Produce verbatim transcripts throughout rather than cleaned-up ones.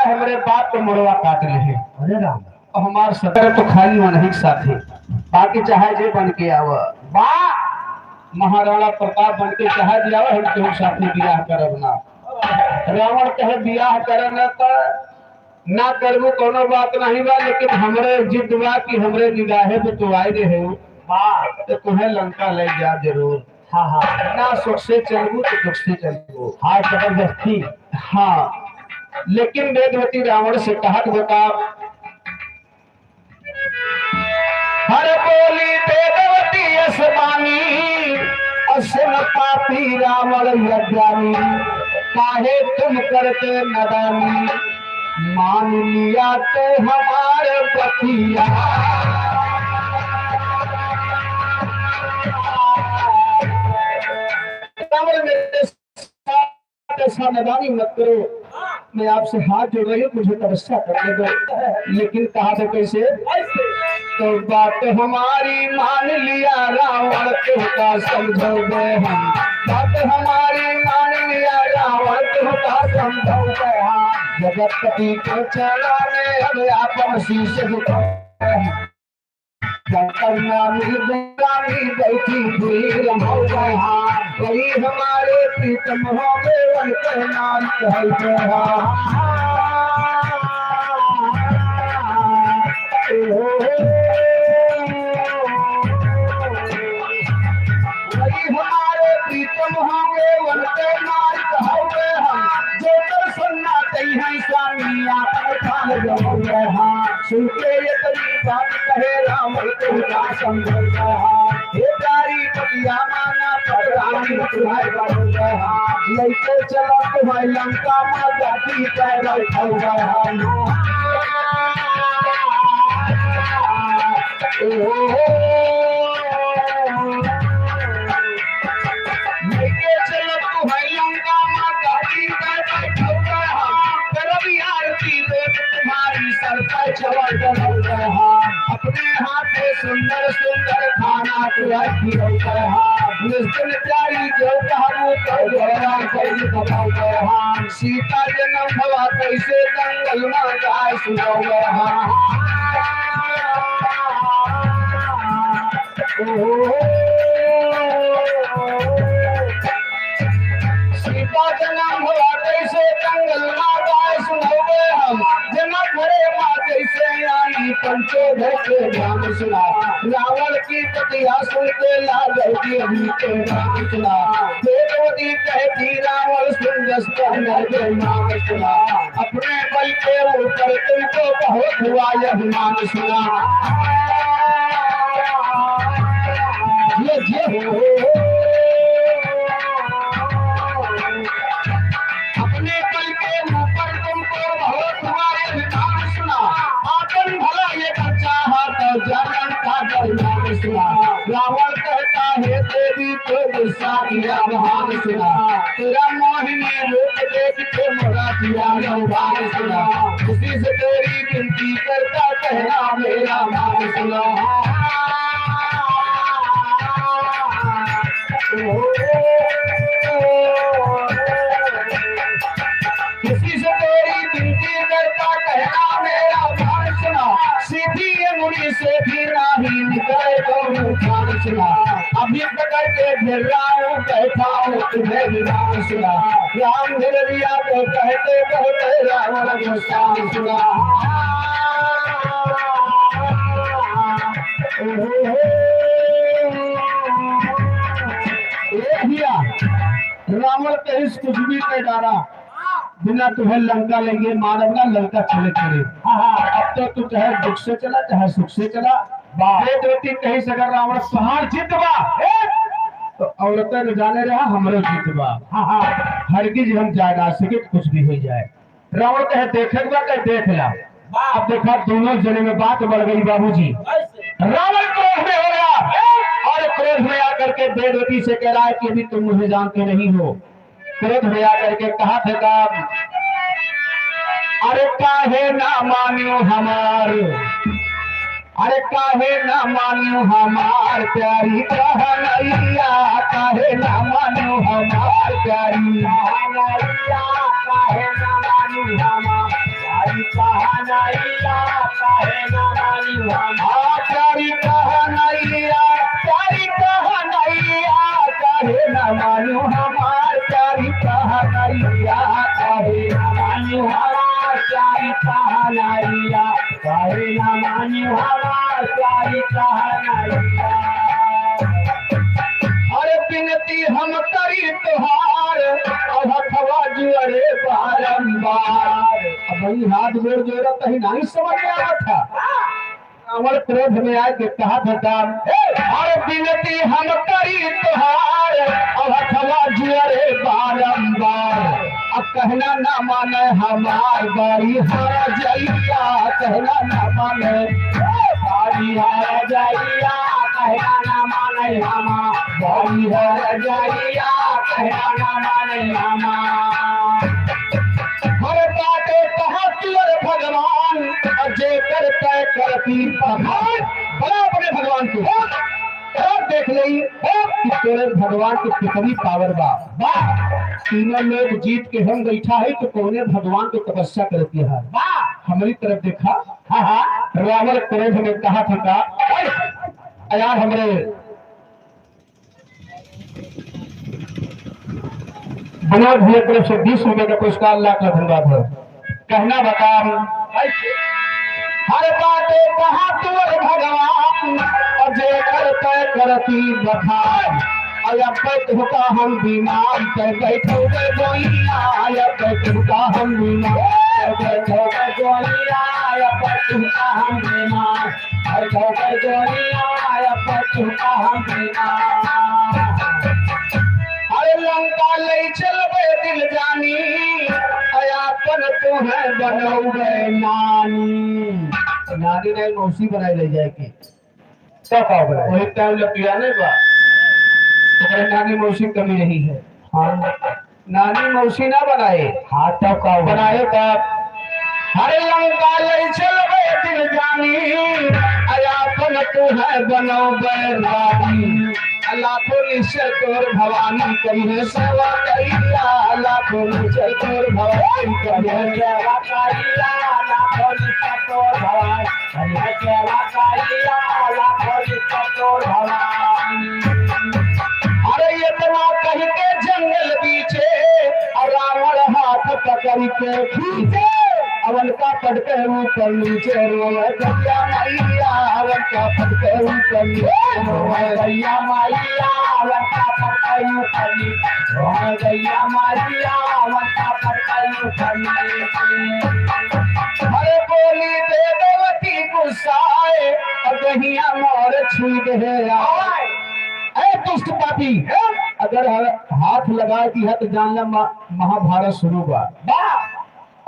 हमरे बाप के मुड़वा काट लिहे। अरे राम। तो हमार सगर तो खाली मनही के साथे, बाकी चाहे जे बन के आवा। वाह। महाराणा प्रताप बन के चाहे जे आवा, हम केहू साथे बियाह करब ना। रावण कहे, "बियाह करब ना तो ना करबू, कौनो बात नहीं बा, लेकिन हमरे जिद बा कि हमरे निगाहे पे तू आए रहे हो, वाह, तो तुम्हें लंका ले जा जरूर।" हाँ, हाँ। ना सुख से चलबू तो दुख से चलबू। हाँ, जबरदस्ती। हाँ, लेकिन वेदवती रावण से कहत बता, हर बोली वेदवती अस बानी, अस न पापी रावण अज्ञानी, काहे तुम करते नदानी, मान लिया तो हमार बतिया। रावण मेरे साथ ऐसा नादानी मत करो। मैं आपसे हाथ जोड़ रही हूँ, मुझे तपस्या करने दो। लेकिन कहा तो कैसे? तो बात हमारी मान लिया रावण, तुमका समझावे हम। बात हमारी मान लिया रावण, तुमका समझावे हम। जगतपति के चरणों में हम आपन शीश झुकावे हम। जब तक ना मिल रानी बैठी भीड़ हो गए हाँ, वही हमारे प्रीतम हो गए, उनके नाम कहते हैं। वही हमारे प्रीतम होंगे, उनके नाम कहते हैं। जो दर्शन ना दई है स्वामी, आपन ठान जाओगे हाँ। सुन के इतनी बात कहे रावण, तुमका समझावे हाँ। हे प्यारी बतिया माना, प्रभु राम तुम्हारे बन हाँ। लइके चला तुम्हारे लंका माँ, जाति पैदल चल हाँ। ओ, लइके चला तुम्हारे लंका माँ, जाति पैदल चल हाँ। करब आरती देख तुम्हारी सर पे चढ़ल रहा। अपने हाथे सुंदर सुंदर खाना तुरंत खिलौते हैं। जिस दिन प्यारी जो कहबू तो गौरा कई बताते हैं। सीता जन्म भवा कैसे जंगल में गाय सुनौते हैं। ओ, सीता जन्म भवा कैसे जंगल में गाय सुनौते हैं। जनक घरे माँ जैसे आई, पंचो घर के नाम सुना। रावण की कथिया सुन के लागल की अभी के नाम सुना। वेदवती कहती रावण सुन जस कहने के नाम सुना। अपने बल के ऊपर तुमको बहुत हुआ यह नाम सुना। ये, ये हो। अपने बल के ऊपर तुमको बहुत हुआ ये विधान सुना। आपन भला ये बच्चा हाथ और जालन का दरमान सुना। रावण कहता है देवी को गुस्सा किया महान सुना। तेरा मोहिनी रूप देख के मोरा दिया लहवान सुना। खुशी से तेरी विनती करता कहना मेरा मान सुना। किसी से तेरी विनती करता कहना मेरा मान सुना, सीधी अंगुली से भी नाही निकले तो मुँह कान सुना। अभी पकड़ के घेर रहा हूँ, बैठा हूँ तुझे भी मान सुना। राम गिररिया को कहते कहते रावण को शान सुना। ए भैया, रावण कहिस कुछ भी कह डारा, बिना तुहे लंका लेके मारब ना, लंका चले चले। हाँ, हाँ। अब तो तू चाहे दुख से चला, चाहे सुख से चला। वाह। वेदवती कहिस अगर रावण तोहार जित बा, ए, तो औरतन जाने रहा, हमरो जित बा। हाँ, हाँ। हरगिज हम जाए ना सके, कुछ भी हो जाए। रावण कहे, "देखे के बा, कहे, देख ला।" वाह। अब देखा, दोनों जने में बात बढ़ गई, बाबूजी। कैसे? रावण क्रोध में हो गया और क्रोध में आकर के वेदवती से कह रहा है कि अभी तुम मुझे जानते नहीं हो। क्रोध में आकर के कहा थे का, "अरे काहे ना मान्यो हमार, अरे काहे ना मान्यो हमार प्यारी कहनैया, काहे ना मान्यो हमार प्यारी कहनैया, काहे ना मान्यो हमार।" नैया, काहे ना मानू हमार प्यारी कहनैया, प्यारी कहनैया, काहे ना मानू हमार प्यारी कहनैया, काहे ना मानू हमार प्यारी कहनैया, काहे ना मानू हमार प्यारी कहनैया। अरे बिनती हम करी तोहार, अब हथवा जुअरे बारंबार। अब भाई हाथ गोड़ जोड़त ही नहीं समझ में आवत है। रावण क्रोध में आए के कहा था काम, "हे, अरे बिनती हम करी तोहार, अब हथवा जुअरे बारंबार।" अब कहना ना माने हमार बारी हर जइया, कहना ना माने बारी हर जइया, कहना ना माने हमार बारी हर जइया, कहना ना माने हमार। हर बाटे कहा तुअर भगवान, और जेकर तय करती पखान। बड़ा अपने भगवान को और देख ले कि तोरे भगवान के कितनी पावर बा। वाह! तीनों लोग जीत के हम बैठा है तो कौने भगवान को तपस्या करती है? वाह! हमारी तरफ देखा। हाँ, हाँ। रावण क्रोध में कहा था का, "ऐ, यार हमरे विनोद भैया तरफ से बीस रुपए का पुरस्कार, लाख लाख धन्यवाद है।" कहना बता, हर बाटे कहा तुअर भगवान, और जेकर तय करती बखान। और अब बैठ होता हम विमान, तय बैठो गए गोइया, अब बैठ होता हम विमान, तय बैठो गए गोइया, अब बैठ होता हम विमान। अरे लंका ले चलबे दिल जानी, अरे आपन तोहे बनौबे नानी। नानी नहीं, मौसी बनाए ले जाए के। तो का बनाए? वही टाइम लपिया नहीं बा। ओकरे नानी मौसी कमी नहीं है। हाँ। नानी मौसी ना बनाए। हाँ, तब का हुआ? बनाए तब। हरे लंका ले चलबे दिल जानी, अरे आपन तू है बनौबे रानी। लाखों निश्चय तोर भवानी करी है सेवा करिया, लाखों निश्चय तोर भवानी करी है सेवा करिया, लाखों निश्चय तोर भवानी। अरे इतना कहि के जंगल बीचे, अउर रावण हाथ पकरि के खींचे। अवन का पटके ऊपर नीचे रोवे गैया मैया, अवन का पटके ऊपर नीचे रोवे गैया मैया, अवन का पटके ऊपर नीचे रोवे गैया मैया, अवन का पटके ऊपर नीचे। अरे बोली वेदवती गुस्साए, अउर दहिया मोर छुई दे आए। ए दुष्ट पापी, अगर ह-, हाथ लगा दिया तो जान ला मा-, महाभारत शुरू बा। बा।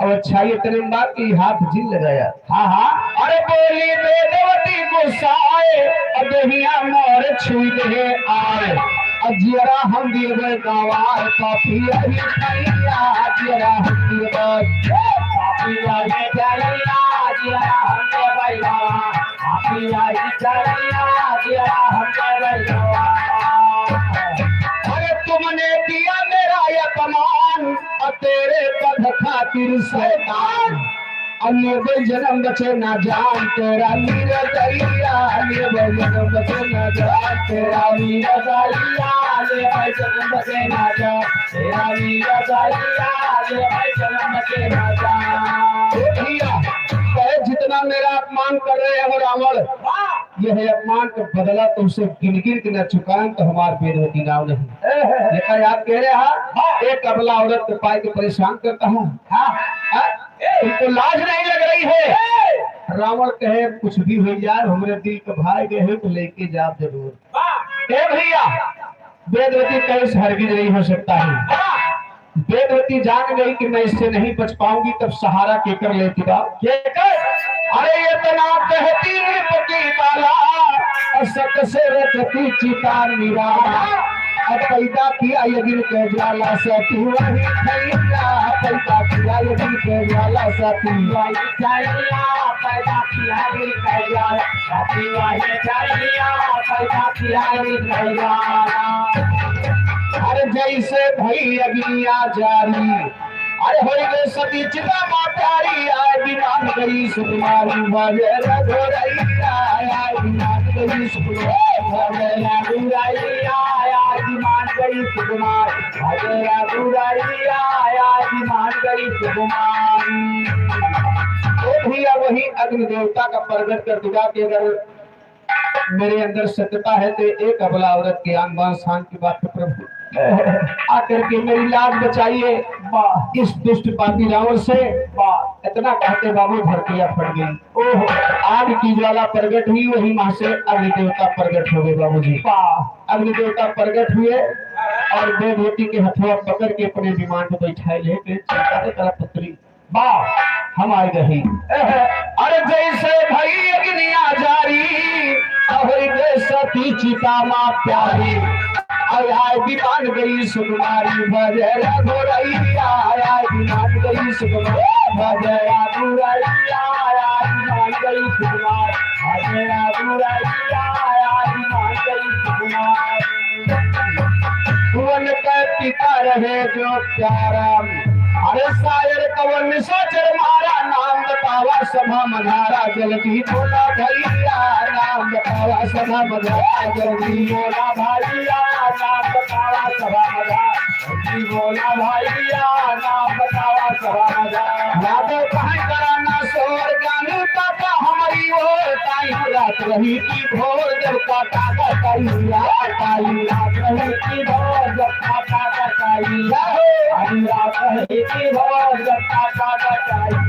अब अच्छाई इतने में बा कि हाथ जिन लगाया। हाँ, हाँ। अरे बोली वेदवती गुस्साए, अउर दहिया मोर छुई दे आए। अउर जियरा हम दिए गए गंवार, पापी अभी भैया, जियरा हम दिए गए। पापी अभी भैया, जियरा हम दिए गए गंवार। पापी अभी भैया, जियरा हम दिए गए गंवार। अरे तुमने किया मेरा अपमान, अउर तेरे पद खातिर शैतान। अब निर्दय जन्म बचे ना जान, तेरा निर्दया, निर्दय जन्म बचे ना जान, तेरा निर्दया, निर्दय जन्म बचे ना जान, तेरा निर्दया, निर्दय जन्म बचे ना जान। ए भैया, कहे जितना मेरा अपमान कर रहे हो रावण, यह अपमान का बदला तुमसे गिन गिन के न चुकाएं तो हमार वेदवती नाव नहीं। देखा याद कह रहे हाँ, एक अबला औरत को पाए के परेशान करता हूँ। हाँ, हाँ? तुमको लाज नहीं लग रही है? रावण कहे, "कुछ भी हो जाए, हमरे दिल के भाई गए हो तो लेके जाओ जरूर।" ए भैया, वेदवती कहे, "हरगिज नहीं हो सकता है।" वेदवती जान गई कि मैं इससे नहीं बच पाऊंगी, तब सहारा केकर लेती बा? केकर? अरे इतना कहती नृप की बाला, और सत से रचती चिता निराला। अब पैदा किया यज्ञ के ज्वाला से तू वही भैया, पैदा किया यज्ञ के ज्वाला से तू वही भैया, पैदा किया यज्ञ के ज्वाला से तू वही भैया, पैदा किया यज्ञ के ज्वाला। अरे जैसे भई अग्निया जारी, अरे होई गए सती चिता मा प्यारी, आए विमान सुकुमार, भज रघुरैया, आज मान गई सुकुमार, भज रघुरैया, आज मान गई सुकुमार, भज रघुरैया, आज मान गई सुकुमार। तो भैया, वही अग्नि देवता का प्रगट कर दिया कि अगर मेरे अंदर सत्यता है तो एक अबला औरत के आन बान शान की बात है प्रभु, आकर के मेरी लाज बचाइए वाह। इस दुष्ट पापी रावण से। वाह। इतना कहते बाबू धरतिया फट गई। ओहो। आग की ज्वाला प्रगट हुई, वही माँ से अग्नि देवता प्रगट हो गए बाबूजी। वाह। अग्नि देवता प्रगट हुए और देवभूति के हथवा पकड़ के अपने विमान पे बैठाए लेके चिंता के तरफ पुत्री वाह, हम आए रही। अरे जैसे भई अग्निया जारी, अहै दे सती चिता मा प्यारी। अरे आए विमान गई सुकुमारी, भज रघुरैया, आए विमान गई सुकुमारी, भज रघुरैया, आए विमान गई सुकुमारी, भज रघुरैया, आए विमान गई सुकुमारी। भुवन के पिता रहे जो प्यारा। अरे शायर कवन सोचर मारा, नाम बतावा सभा मझारा, जल्दी बोला भैया, नाम बतावा सभा मझारा, जल्दी बोला भैया, नाम बतावा सभा मझारा, जल्दी बोला भैया, नाम बतावा सभा मझारा। यादव कहाँ कराना शोर, ज्ञानी पापा हमारी ओर, टाइम रात रही की भोर, जब काटा का टाइम, टाइम रात रही की भोर, जब काटा का टाइम, टाइम रात रही की भोर, जब काटा का टाइम।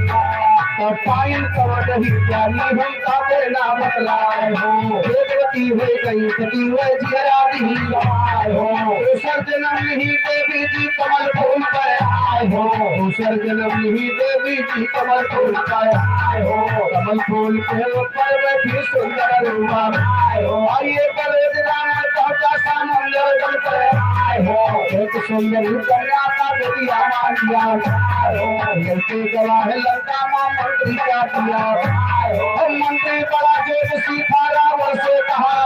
तो टाइम कब रही ज्ञानी हम का देना बतलाए हो, वेदवती हुई गई सती हुई जियरा नहीं आए हो। दूसर जन्म नहीं देवी जी कमल फूल पर आए हो, दूसर जन्म नहीं देवी जी कमल फूल पर आए हो, कमल फूल के ऊपर बैठी सुंदर रूपा आए हो। आइए कलेज राम कहता समुंदर जल पर आए हो, एक सुंदर कन्या का बेटिया मान लिया आए हो, मिलते गवाह लंका माँ मंत्री का दिया आए हो। मंत्री बड़ा जोर से था रावण से कहा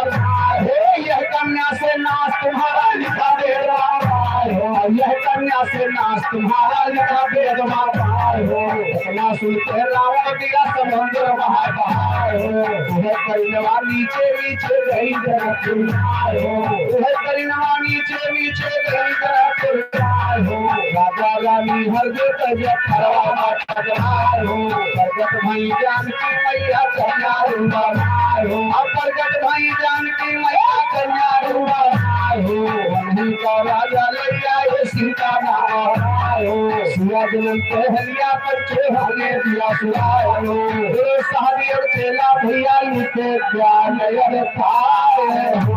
आए हो, यह कन्या से नाश तुम्हारा लिखा दे रहा आए हो, यह कन्या से नाश तुम्हारा लिखा दे रहा आए हो। इतना सुनते रावण दिया समुद्र महाभार हो। वह परिणवा नीचे नीचे गई जरा आए हो। वह परिणवा नीचे नीचे गई जरा आए हो। राजा रानी हर जो तबियत खराब आए हो। प्रगट भई जानकी मैया कन्या रूप आए हो। अब प्रगट भई जानकी मैया कन्या रूप आए हो। वहीं का राजा लैया ये सीता नाम आए हो। सिया जन्म पहलिया बच्चे होने दिया सुनाए हो। गुरु साहब और चेला भैया इनके ज्ञान अगर पाए हो।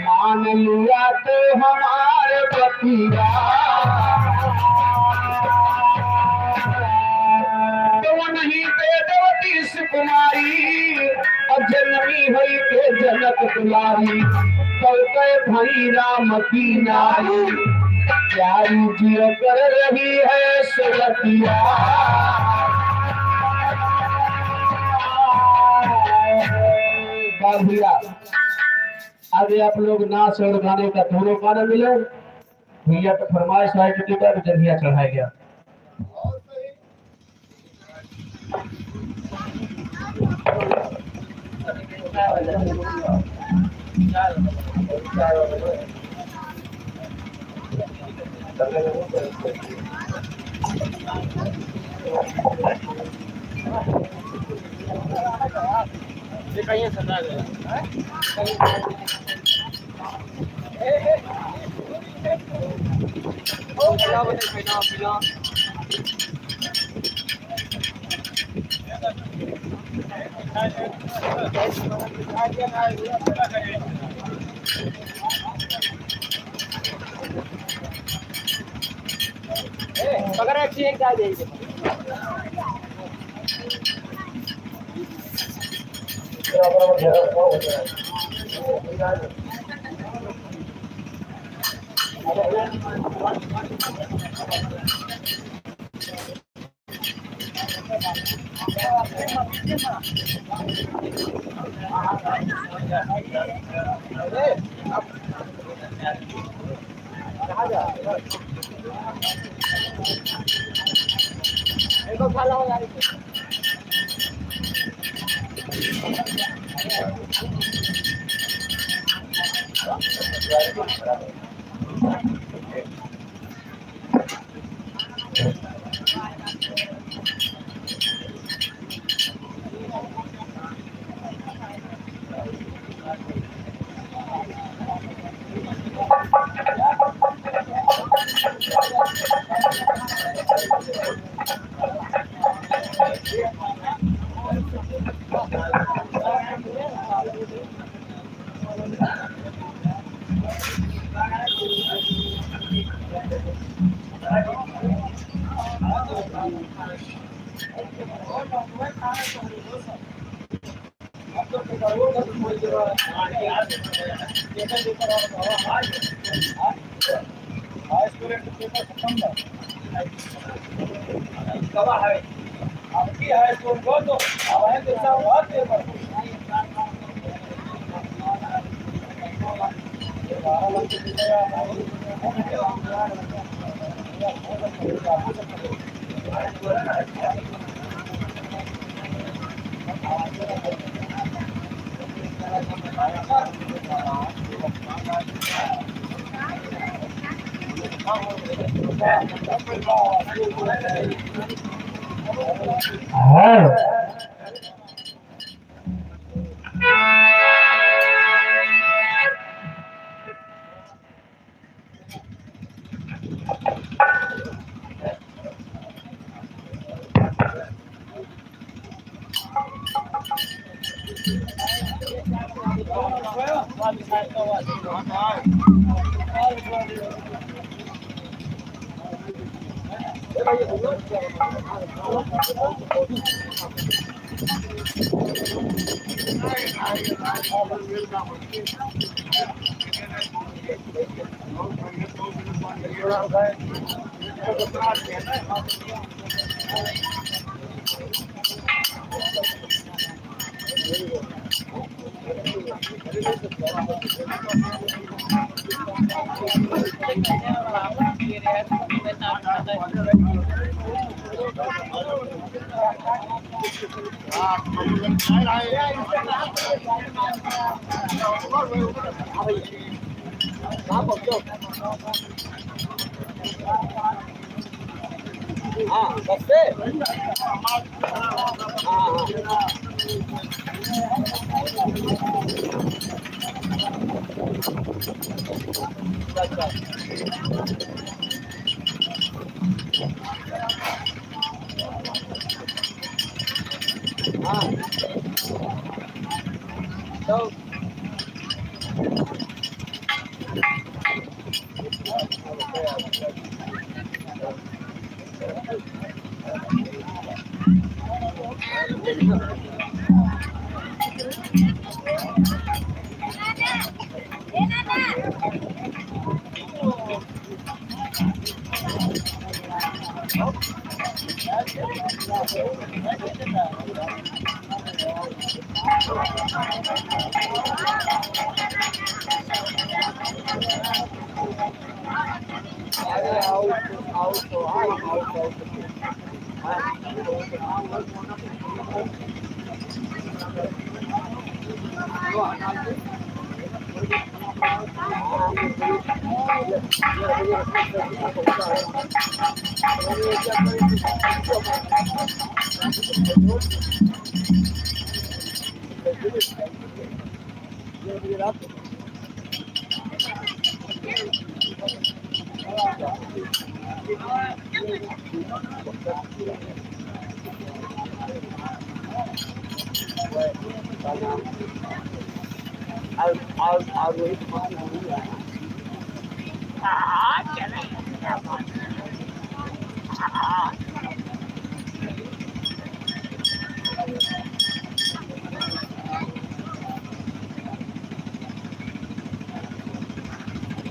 मान लिया तो हमारे बतिया। तो नहीं वेदवती सुकुमारी, अब जनमी होई के जनक दुलारी। कल के भई राम की नारी, प्यारी जियो कर रही है सुरतिया। वाह भैया, आगे आप लोग नाच और गाने का दोनों का आनंद लो। भैया का फरमाइश है, चुकी बार जंघिया चढ़ाया गया। पकड़ रखिए, एक जाए जाइए। हाँ, बस से? हाँ, हाँ। अच्छा। हाँ। तो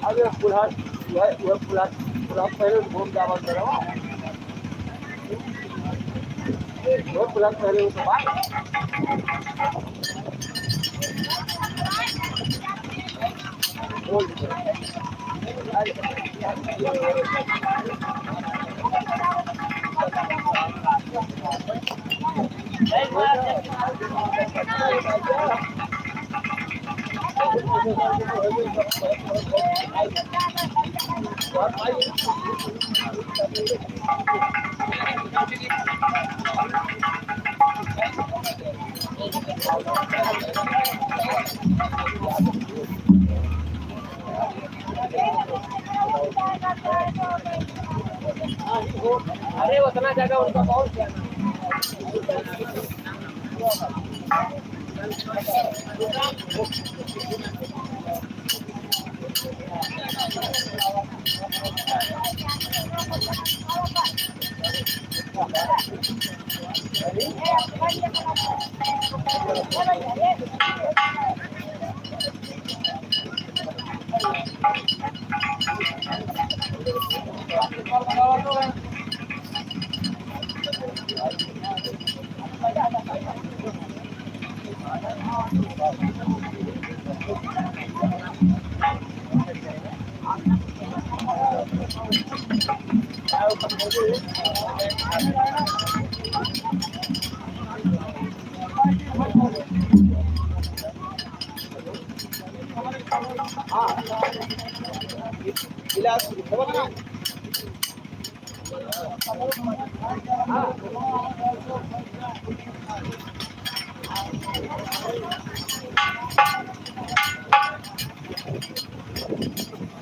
अरे पुलहा, वह, वह पुलहा, पुलहा पहले घूम जावा करो। वह पुलहा पहले वो तो बात। बोल दे। अरे, उतना जगह उनका बहुत ज्यादा।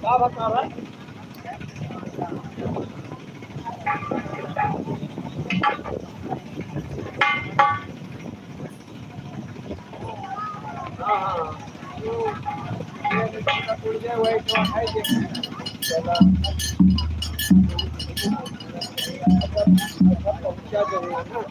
का बता रहा है? हाँ, हाँ। तो ये भी पता पड़ जाए, वही तो है, देखिए। चला। अच्छा, अच्छा, पहुँचा जरूर है ना।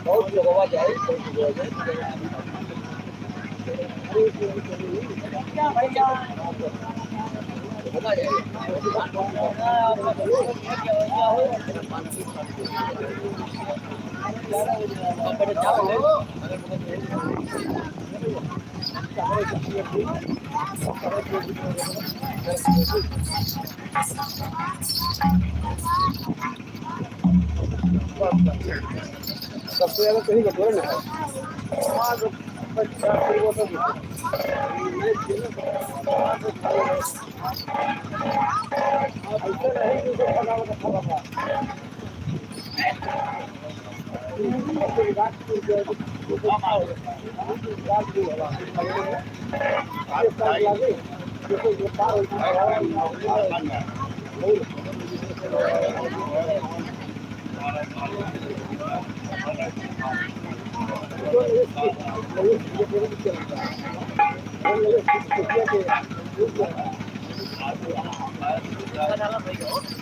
बहुत लोगवा जाए, बहुत लोगवा जाए। सबसे ज्यादा सही बटोरे ना है।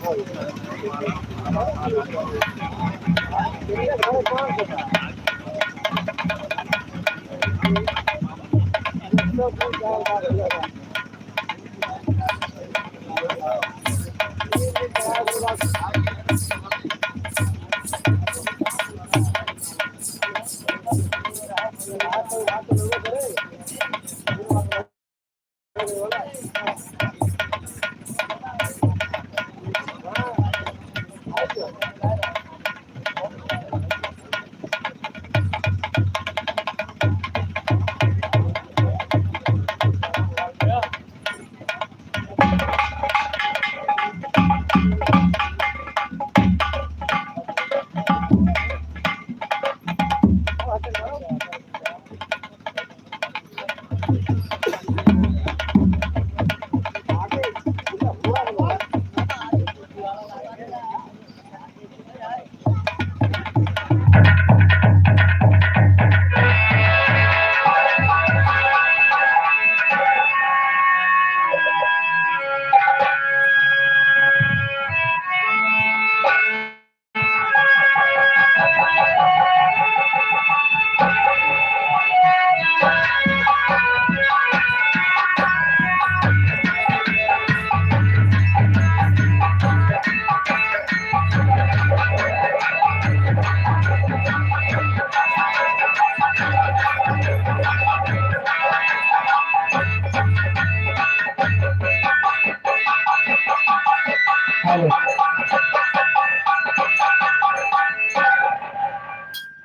हेलो।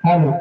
हेलो।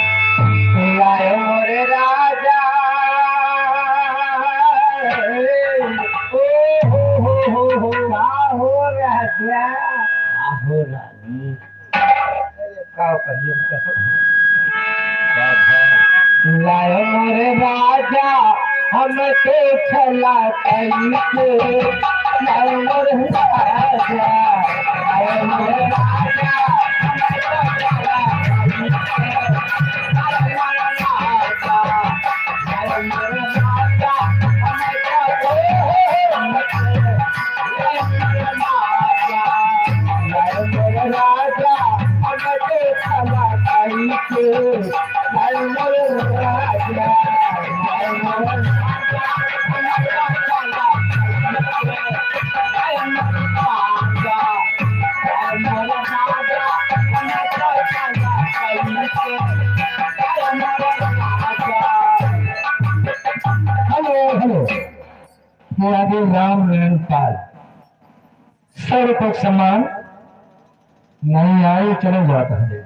लायो मोरे राजा, ओ हो हो हो हो, आहो राजा, आहो रानी। का कहिए हम तो? लायो मोरे राजा, हमके छला कइके, लायो मोरे राजा, लायो मोरे राजा, हमके छला कइके, लायो मोरे राजा, लायो मोरे राजा, हमके छला कइके, लायो मोरे राजा, हमके छला कइके, के आगे राम नयन पाल, सर्वपक्ष सम्मान नहीं आए, चले जाता है।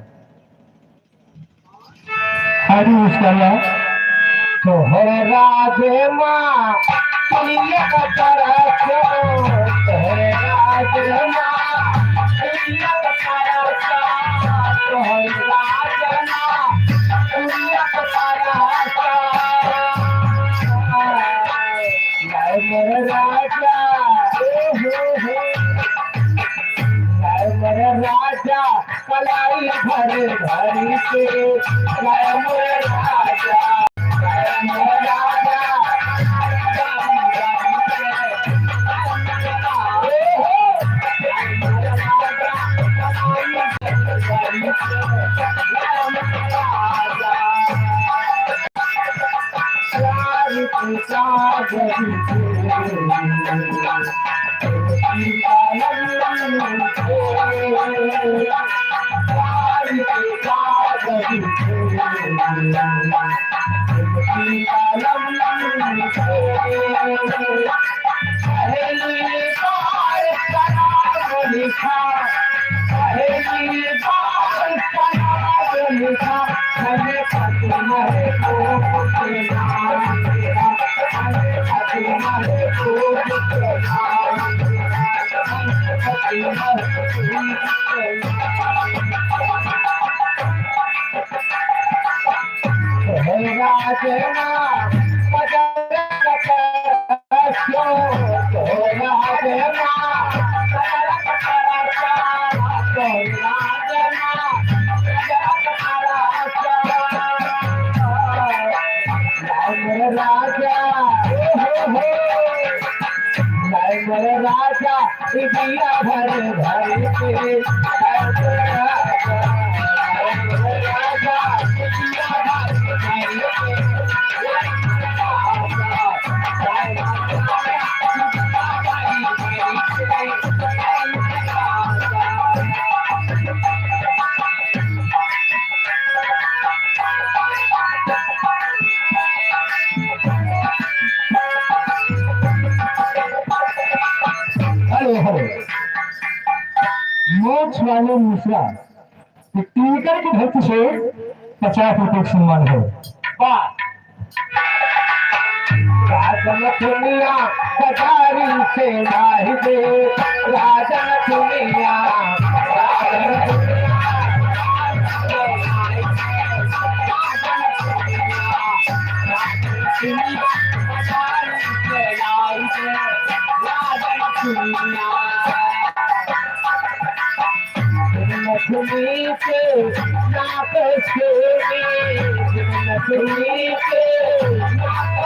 आदि उसका नाम तो है राजमा, प्रिय का तरस, तो है राजमा, प्रिय का तरस, तो है राजमा, प्रिय का तरस। जय मोर राजा, ओ हो हो। जय मोर राजा, कलाई भर भर के। जय मोर राजा, जय मोर राजा। ओ हो। जय मोर राजा, कलाई भर भर के। जय मोर राजा। राजा, ओ हो हो, जय मोर राजा, दिया भर भर के। हेलो, हेलो। मोक्ष वाले मिश्रा, ये टीकर की धरती से पचास रुपए का सम्मान है। वाह। राजन दुनिया बाजारी से लाई दे, राजन दुनिया, राजन दुनिया, राजन दुनिया, राजन दुनिया, बाजारी से लाई दे, राजन दुनिया। लक्ष्मी के नाम से, लक्ष्मी के नाम से, लक्ष्मी के नाम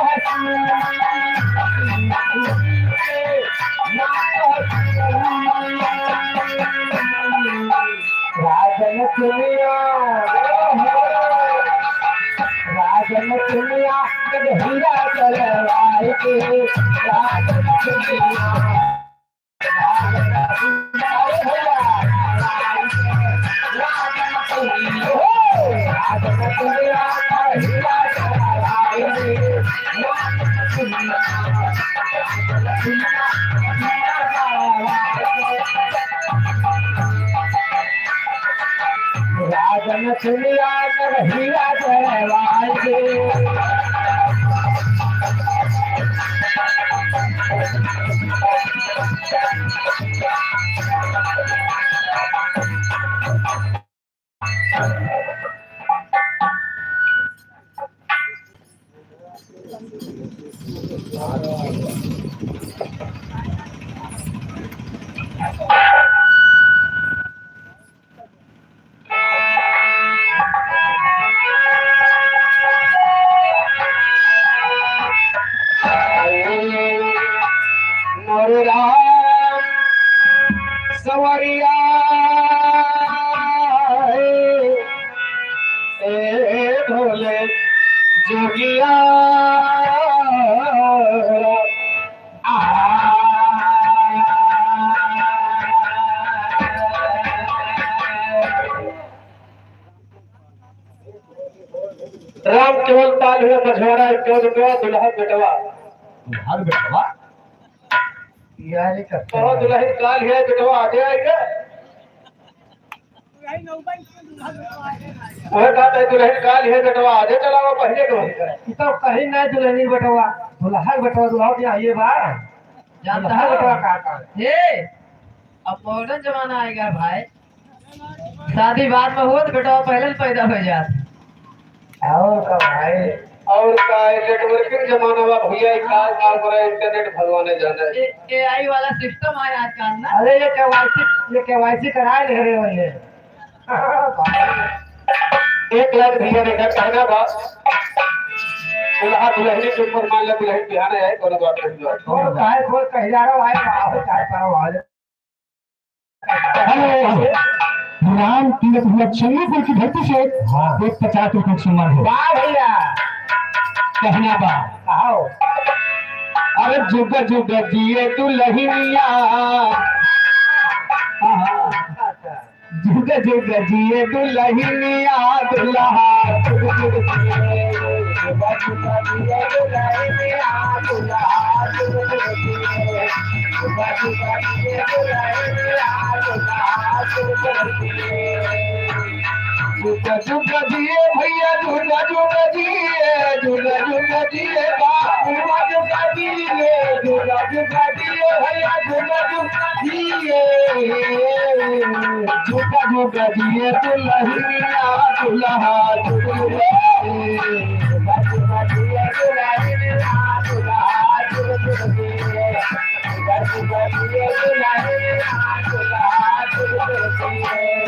से। राजन दुनिया, राजन दुनिया, जब हीरा जलवाए के, राजन दुनिया। राजन दुनिया में हीरा जलवाए के। मोरे राम संवरिया, ए भोले जोगिया। राम केवल पाल हुए मझवारा, इक्यावन रुपया, दुल्हा बेटवा। दुल्हा बेटवा? यार, ये कब कहो दुलहिन काल है बेटवा, आजे आइगा। वह बात है, दुलहिन काल है बेटवा, आजे चलावा पहिले के वही करे। ई तो कहीं नहीं दुलहिन बेटवा, दुलहा बेटवा, दुलहा के आइए बा। जानता दुलहा हो? बेटवा का काम? ए, अब modern जमाना आइगा भाई। शादी बाद में हुआ तो बेटवा पहिले पैदा हो जात। और का भाई? और का, ये networking जमाना बा भैया, ये काल काल पर internet भगवाने जाने। ए-, AI वाला system आए आजकल ना। अरे ये KYC, ये KYC कराए ले रहे हो ये। एक लाख भैया देखा कहना बा, दुल्हा दुल्हनी के ऊपर मान लो दुल्हन बिहान है, कोनो बात नहीं बा। और काहे कोई कह जा रहा है, वाह, चाहे पाओ, वाह। हेलो, राम तीरथ हुआ चंद्रपुर की धरती से हाँ। एक पचास रुपए का सम्मान हो। वाह भैया। कहना बा। आओ। अरे जुग जुग जिए दुलहिनिया। हाँ, हाँ। जुग जुग जिए दुलहिनिया दुलहा जुग जुग जिए। जुग जुग जिए दुलहिनिया दुलहा जुग जुग जिए। जुग जुग जिए दुलहिनिया दुलहा जुग जुग जिए। जुग जुग जिए भैया जुग जुग जिए, जुग जुग जिए बाबू जुग जिए, जुग जुग जिए भैया जुग जुग जिए। जुग जुग जिए दुलहिनिया दुलहा जुग जुग जिए। जुग जुग जिए दुलहिनिया दुलहा जुग जुग जिए। जुग जुग जिए दुलहिनिया दुलहा जुग जुग जिए।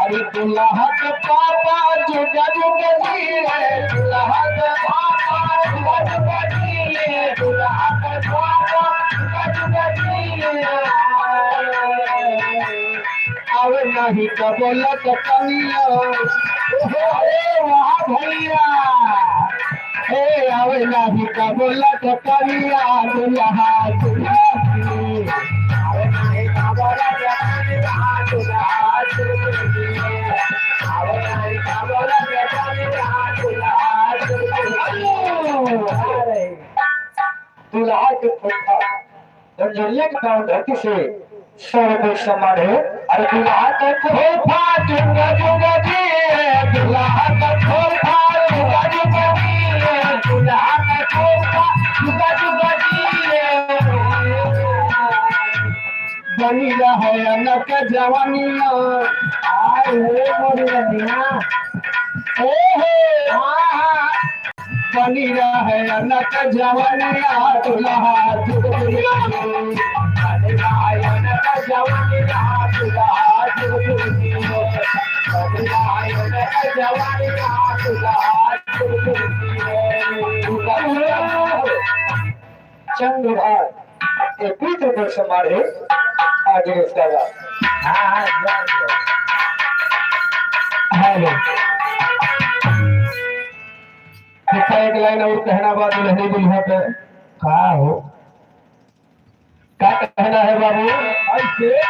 अरे दुलहा के पापा जुग जुग जिए, दुलहा के पापा जुग जुग जिए, दुलहा के पापा जुग जुग जिए। अरे नहीं तो बोलत कनिया, अरे वाह भैया, ए, आवे नाही का बोला तो करिया दुल्हा दुल्हन। आवे नाही का बोला तो करिया दुल्हा दुल्हन। आवे नाही का बोला तो करिया दुल्हा दुल्हन। अरे, दुल्हा के फूफा। झंझरिया के गाँव धरती से सौ रुपये सम्मान है। अरे दुल्हा का फूफा जुग जुग जिए, दुल्हा का फूफा जुग जुग जिए, दुल्हा का फूफा जुग जुग जिए। बनी रहे अनक जवानिया, आए हुए मोरी रनिया। ए हे, हाँ, हाँ। बनी रहे अनक जवानिया दुल्हा जुग जुग जिए। बनी रहे अनक जवानिया दुल्हा जुग जुग जिए। बनी रहे अनक जवानिया दुल्हा जुग जुग जिए। चंद्र भाई, एक मित्र पर सम्मान है। आगे उसका गा। हाँ, हाँ, गा, गा। हेलो। देखा, एक लाइन और कहना बा दुल्हनी दुल्हा पे। का हो? का कहना है बाबू? ऐसे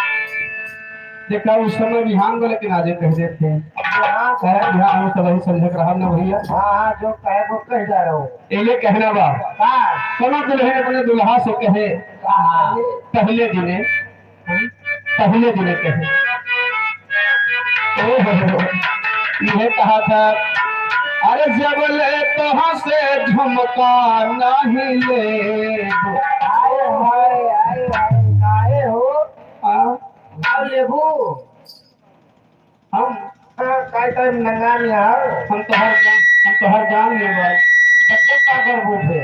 देखा, उस समय बिहान बोले कि नाजे कह देते हैं। हाँ। कहे बिहान हम सब ही समझे के रहब ना भैया। हाँ, हाँ, जो कहे वो कह जा रहे हो। ये कहना बा। हाँ। कोनो दुल्हन अपने दुल्हा से कहे। हाँ। पहले दिने पहले दिन कहे। ओ हो हो, यह कहा था, "अरे जब ले तोह से झुमका नहीं ले।" आए हाय, आए हाय, काहे हो? हाँ। ना लेबू? हम हाँ, काय काय नंगा में आओ। हम तो हर जान, हम तो हर जान में भाई। बच्चे का गर्व उठे।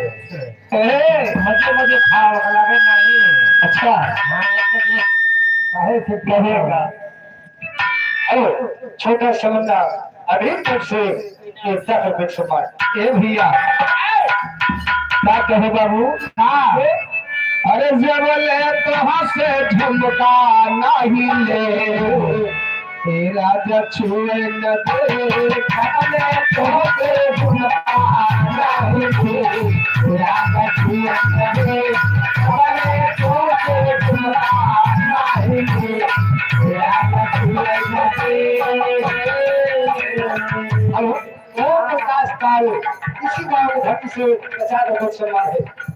ए, मजे मजे खाओ, लगे नहीं। अच्छा। हाँ, तो ये काहे से कहेगा? अरे, छोटा समन्ना, अभी तक से ये दस रुपये सम्मान। ए भैया, का कहे बाबू? हाँ। अरे जब ले तोह से झुमका नहीं ले, ए राजा छुए न दे, कबले तोहके झुमका नाही दे। राजा छुए न दे, कबले तोहके झुमका नाही दे। राजा छुए न दे। हेलो, ओम प्रकाश काल, इसी गांव में धरती से पचास रुपये सम्मान है।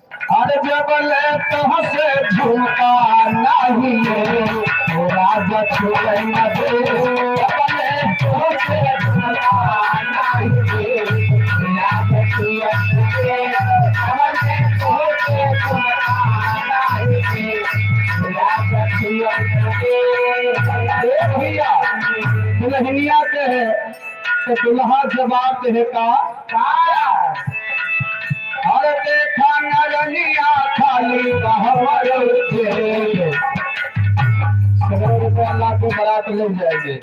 अरे जबले तोहसे झुमका नाही ले, ओ राजा छुए न दे। जबले तोहसे झुमका नाही ले, राजा छुए न दे। जबले तोहसे झुमका नाही ले, राजा छुए न दे। ए भैया, दुल्हनिया के है तो दुल्हा जवाब दे का? का? अरे देखा न रनिया खाली बहमर के। सौ रुपया लाख में बारात ले जाएंगे।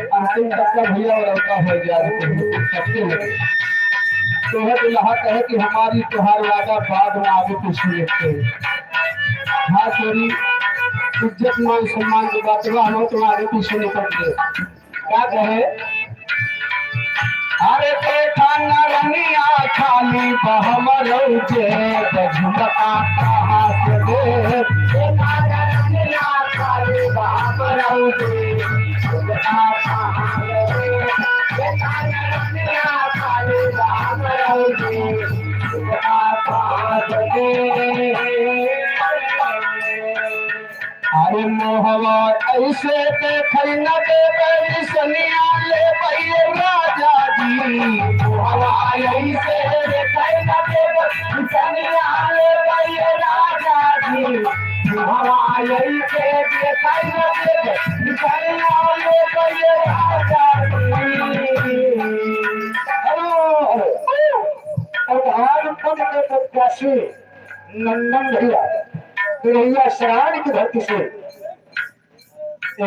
अंतिम तक का भैया और औता हो गया, सबके लगे। तो है दुल्हा कहे कि हमारी तुहार वादा बाद में आगे पीछे लिखते हैं। हाँ तेरी इज्जत मान सम्मान की बात हुआ, हम तुम्हारे पीछे निकल गए। का कहे? अरे देखा न रनिया खाली बहमरौ जे, त झुमका कहाँ से दे? देखा न रनिया खाली बहमरौ जे, झुमका कहाँ से दे? देखा न रनिया खाली बहमरौ जे, झुमका कहाँ से दे? अरे मोहवा ऐसे देखै न देबै, निसनिया लेबै राजा जी। मोहवा ऐसे देखै न देबै, निसनिया लेबै राजा जी। मोहवा ऐसे देखै न देबै, निसनिया लेबै राजा जी। हेलो, हेलो। प्रधान पद के प्रत्याशी नंदन भैया, बिरैया सराय की धरती से, ए,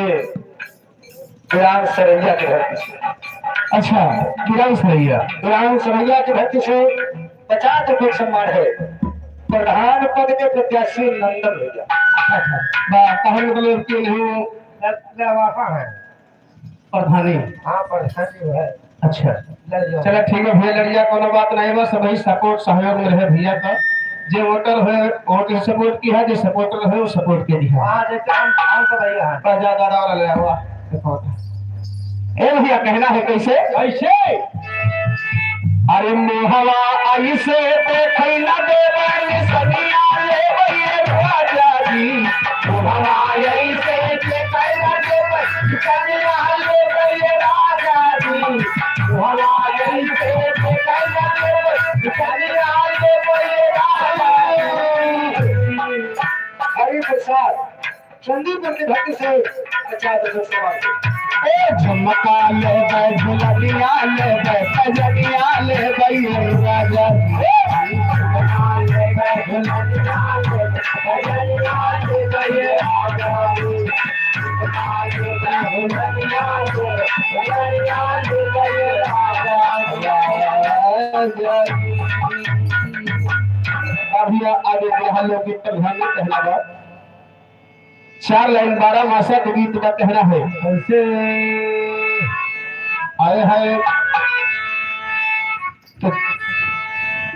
बिरान सरैया की धरती से। अच्छा, बिरान सरैया। बिरान सरैया की धरती से पचास रुपये सम्मान है। प्रधान पद के प्रत्याशी नंदन भैया। अच्छा, अच्छा। बा, कहन मतलब कि नहीं, प्रधानी। हाँ, प्रधानी है। अच्छा। लड़िया। चला ठीक है भैया, लड़िया कोनो बात नहीं बा, सबही support सहयोग में रहे भैया का। जे voter है, voter support की है, जे supporter है, वो support के दिया। हाँ, जैसे हम, हम तो भैया हैं। बस ज्यादा वाला ले हुआ। ए भैया, कहना है कैसे? कैसे? अरे मोहवा ऐसे देखै न देबै, निसनिया लेबै राजा जी। मोहवा ऐसे देखै न देबै, निसनिया लेबै राजा जी। मोहवा ऐसे देखै न देबै, निसनिया लेबै राजा जी। हरि प्रसाद। संदीप के भक्ति से अच्छा से सवाल। ए झुमका लेबै, झुलनिया लेबै, कजनिया लेबै, ये राजा। ए झुमका लेबै, झुलनिया लेबै, कजनिया लेबै, ये राजा। झुमका लेबै, झुलनिया लेबै, कजनिया लेबै, ये राजा। अभी आगे बढ़ा लोग की प्रधानी पहला बार। चार लाइन बारह मासा के गीत का कहना है। कैसे? आए है तो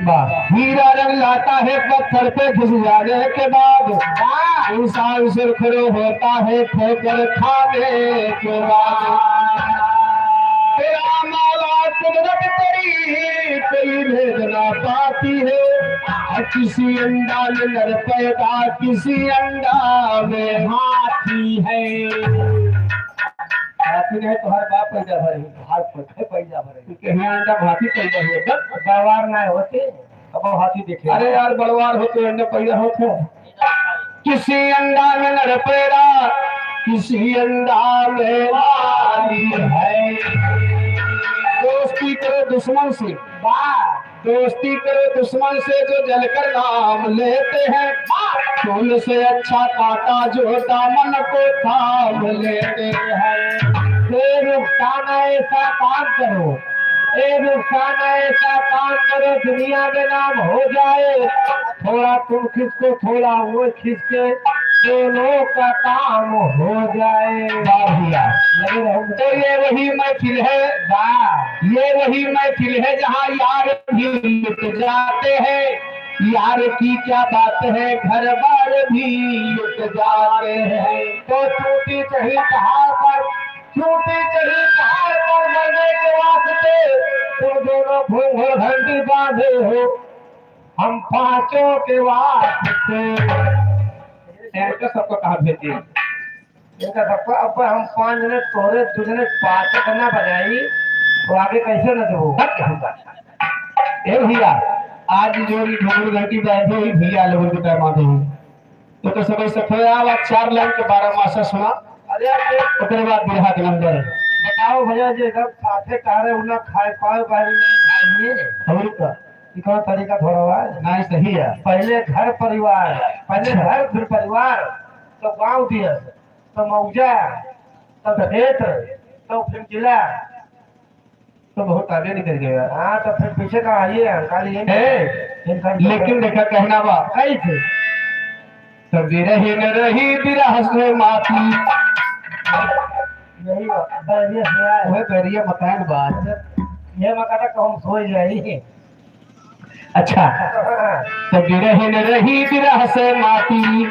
वाह। हीरा रंग लाता है पत्थर पे घिस जाने के बाद, वाह। इंसान सुरखरू होता है ठोकर खाने के बाद। तेरा मौला कुदरत तेरी कोई भेद ना पाती है। किसी अंडा में नर पैदा, किसी अंडा में हाथी है। हाथी नहीं तो हर बाप पैदा भरे, हर पैदा भरे। कहीं अंडा हाथी पैदा हुए, बस। बलवार ना होते, अब हाथी देखे। अरे यार, बलवार होते, अंडा पैदा होते। किसी अंडा में नर पैदा, किसी अंडा में नारी है। दोस्ती करो दुश्मन से, वाह। दोस्ती करो दुश्मन से जो जलकर नाम लेते हैं, वाह। फूल से अच्छा कांटा जो दामन को थाम लेते हैं। ए रुखसाना ऐसा काम करो, ए रुखसाना ऐसा काम करो, दुनिया में नाम हो जाए। थोड़ा तुम खिसको, थोड़ा वो खिसके, दोनों का काम हो जाए। वाह भैया। लगे रहो। तो ये वही महफिल है, वाह। ये वही महफिल है जहाँ यार भी लुट जाते हैं। यार की क्या बात है, घर बार भी लुट जाते हैं। तो चूंटी चढ़ी पहाड़ पर, चूंटी चढ़ी पहाड़ पर मरने के वास्ते तुम दोनों घूंघट घंटी बांधे हो। हम पाँचों के वास्ते। इनका सबको कहाँ भेजी? इनका सबको, अब हम पाँच जने, तोरे दो जने पाँच गाना बजाई, तो आगे कैसे न देबो? हट, हम बात। ए भैया, आज जो ई घुंघरू घंटी बाजे, ई भैया लोगन के पैमा दे। तो, तो सबही सफे आवा, चार लाइन के बारह मासा सुना। अरे, अरे। ओकरे बाद बिरहा के नंबर। बताओ भैया, जे सब साथे टहरे, उ ना खाए पाए, बाहर में खाए लिए। और का? ई कौन तरीका थोड़ा हुआ है? नहीं, सही है। पहले घर परिवार, पहले अच्छा। घर फिर परिवार, तो गाँव दिया, तो मौजा, तो क्षेत्र, तो फिर जिला। तो बहुत आगे निकल गया। हाँ, तो फिर पीछे का आइए, खाली ये ए, इनका लेकिन देखा कहना बा, कैसे? तो बिरहिन रही बिरह से माती। यही बात, बैरिया से आए। वह बैरिया मकान बात। ये मकान तो हम सोई जाई। अच्छा, तो बिरहिन रही बिरह से माती,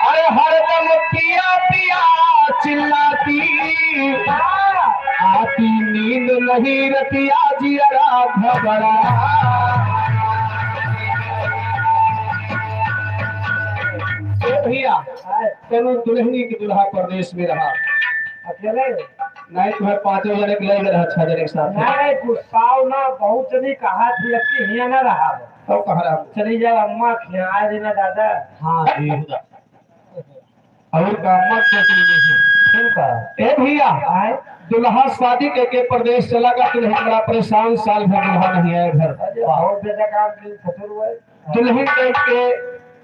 अरे हरदम पिया पिया चिल्लाती, आती नींद नहीं रतिया जियरा घबरा। ए भैया, तनु दुल्हनी की दुल्हा परदेश में रहा। अकेले? नहीं, तुम्हें पाँचों जने के ले गए रहा, छह जने के साथ। नहीं, गुस्साओ ना, बहुत जनी कहा थी, अब की हियाँ ना रहा। तो कह रहा हूँ। चली जाओ अम्मा के यहाँ, आए रही ना दादा। हाँ, जी। और का अम्मा के चली गई थी। ठीक है। ए भैया, आए? दुल्हा शादी के, के परदेश चला गया, दुल्हन बड़ा परेशान, साल भर दुल्हा नहीं आया घर। अरे, बहुत बेटा काम की ससुर हुआ है। दुल्हन देख के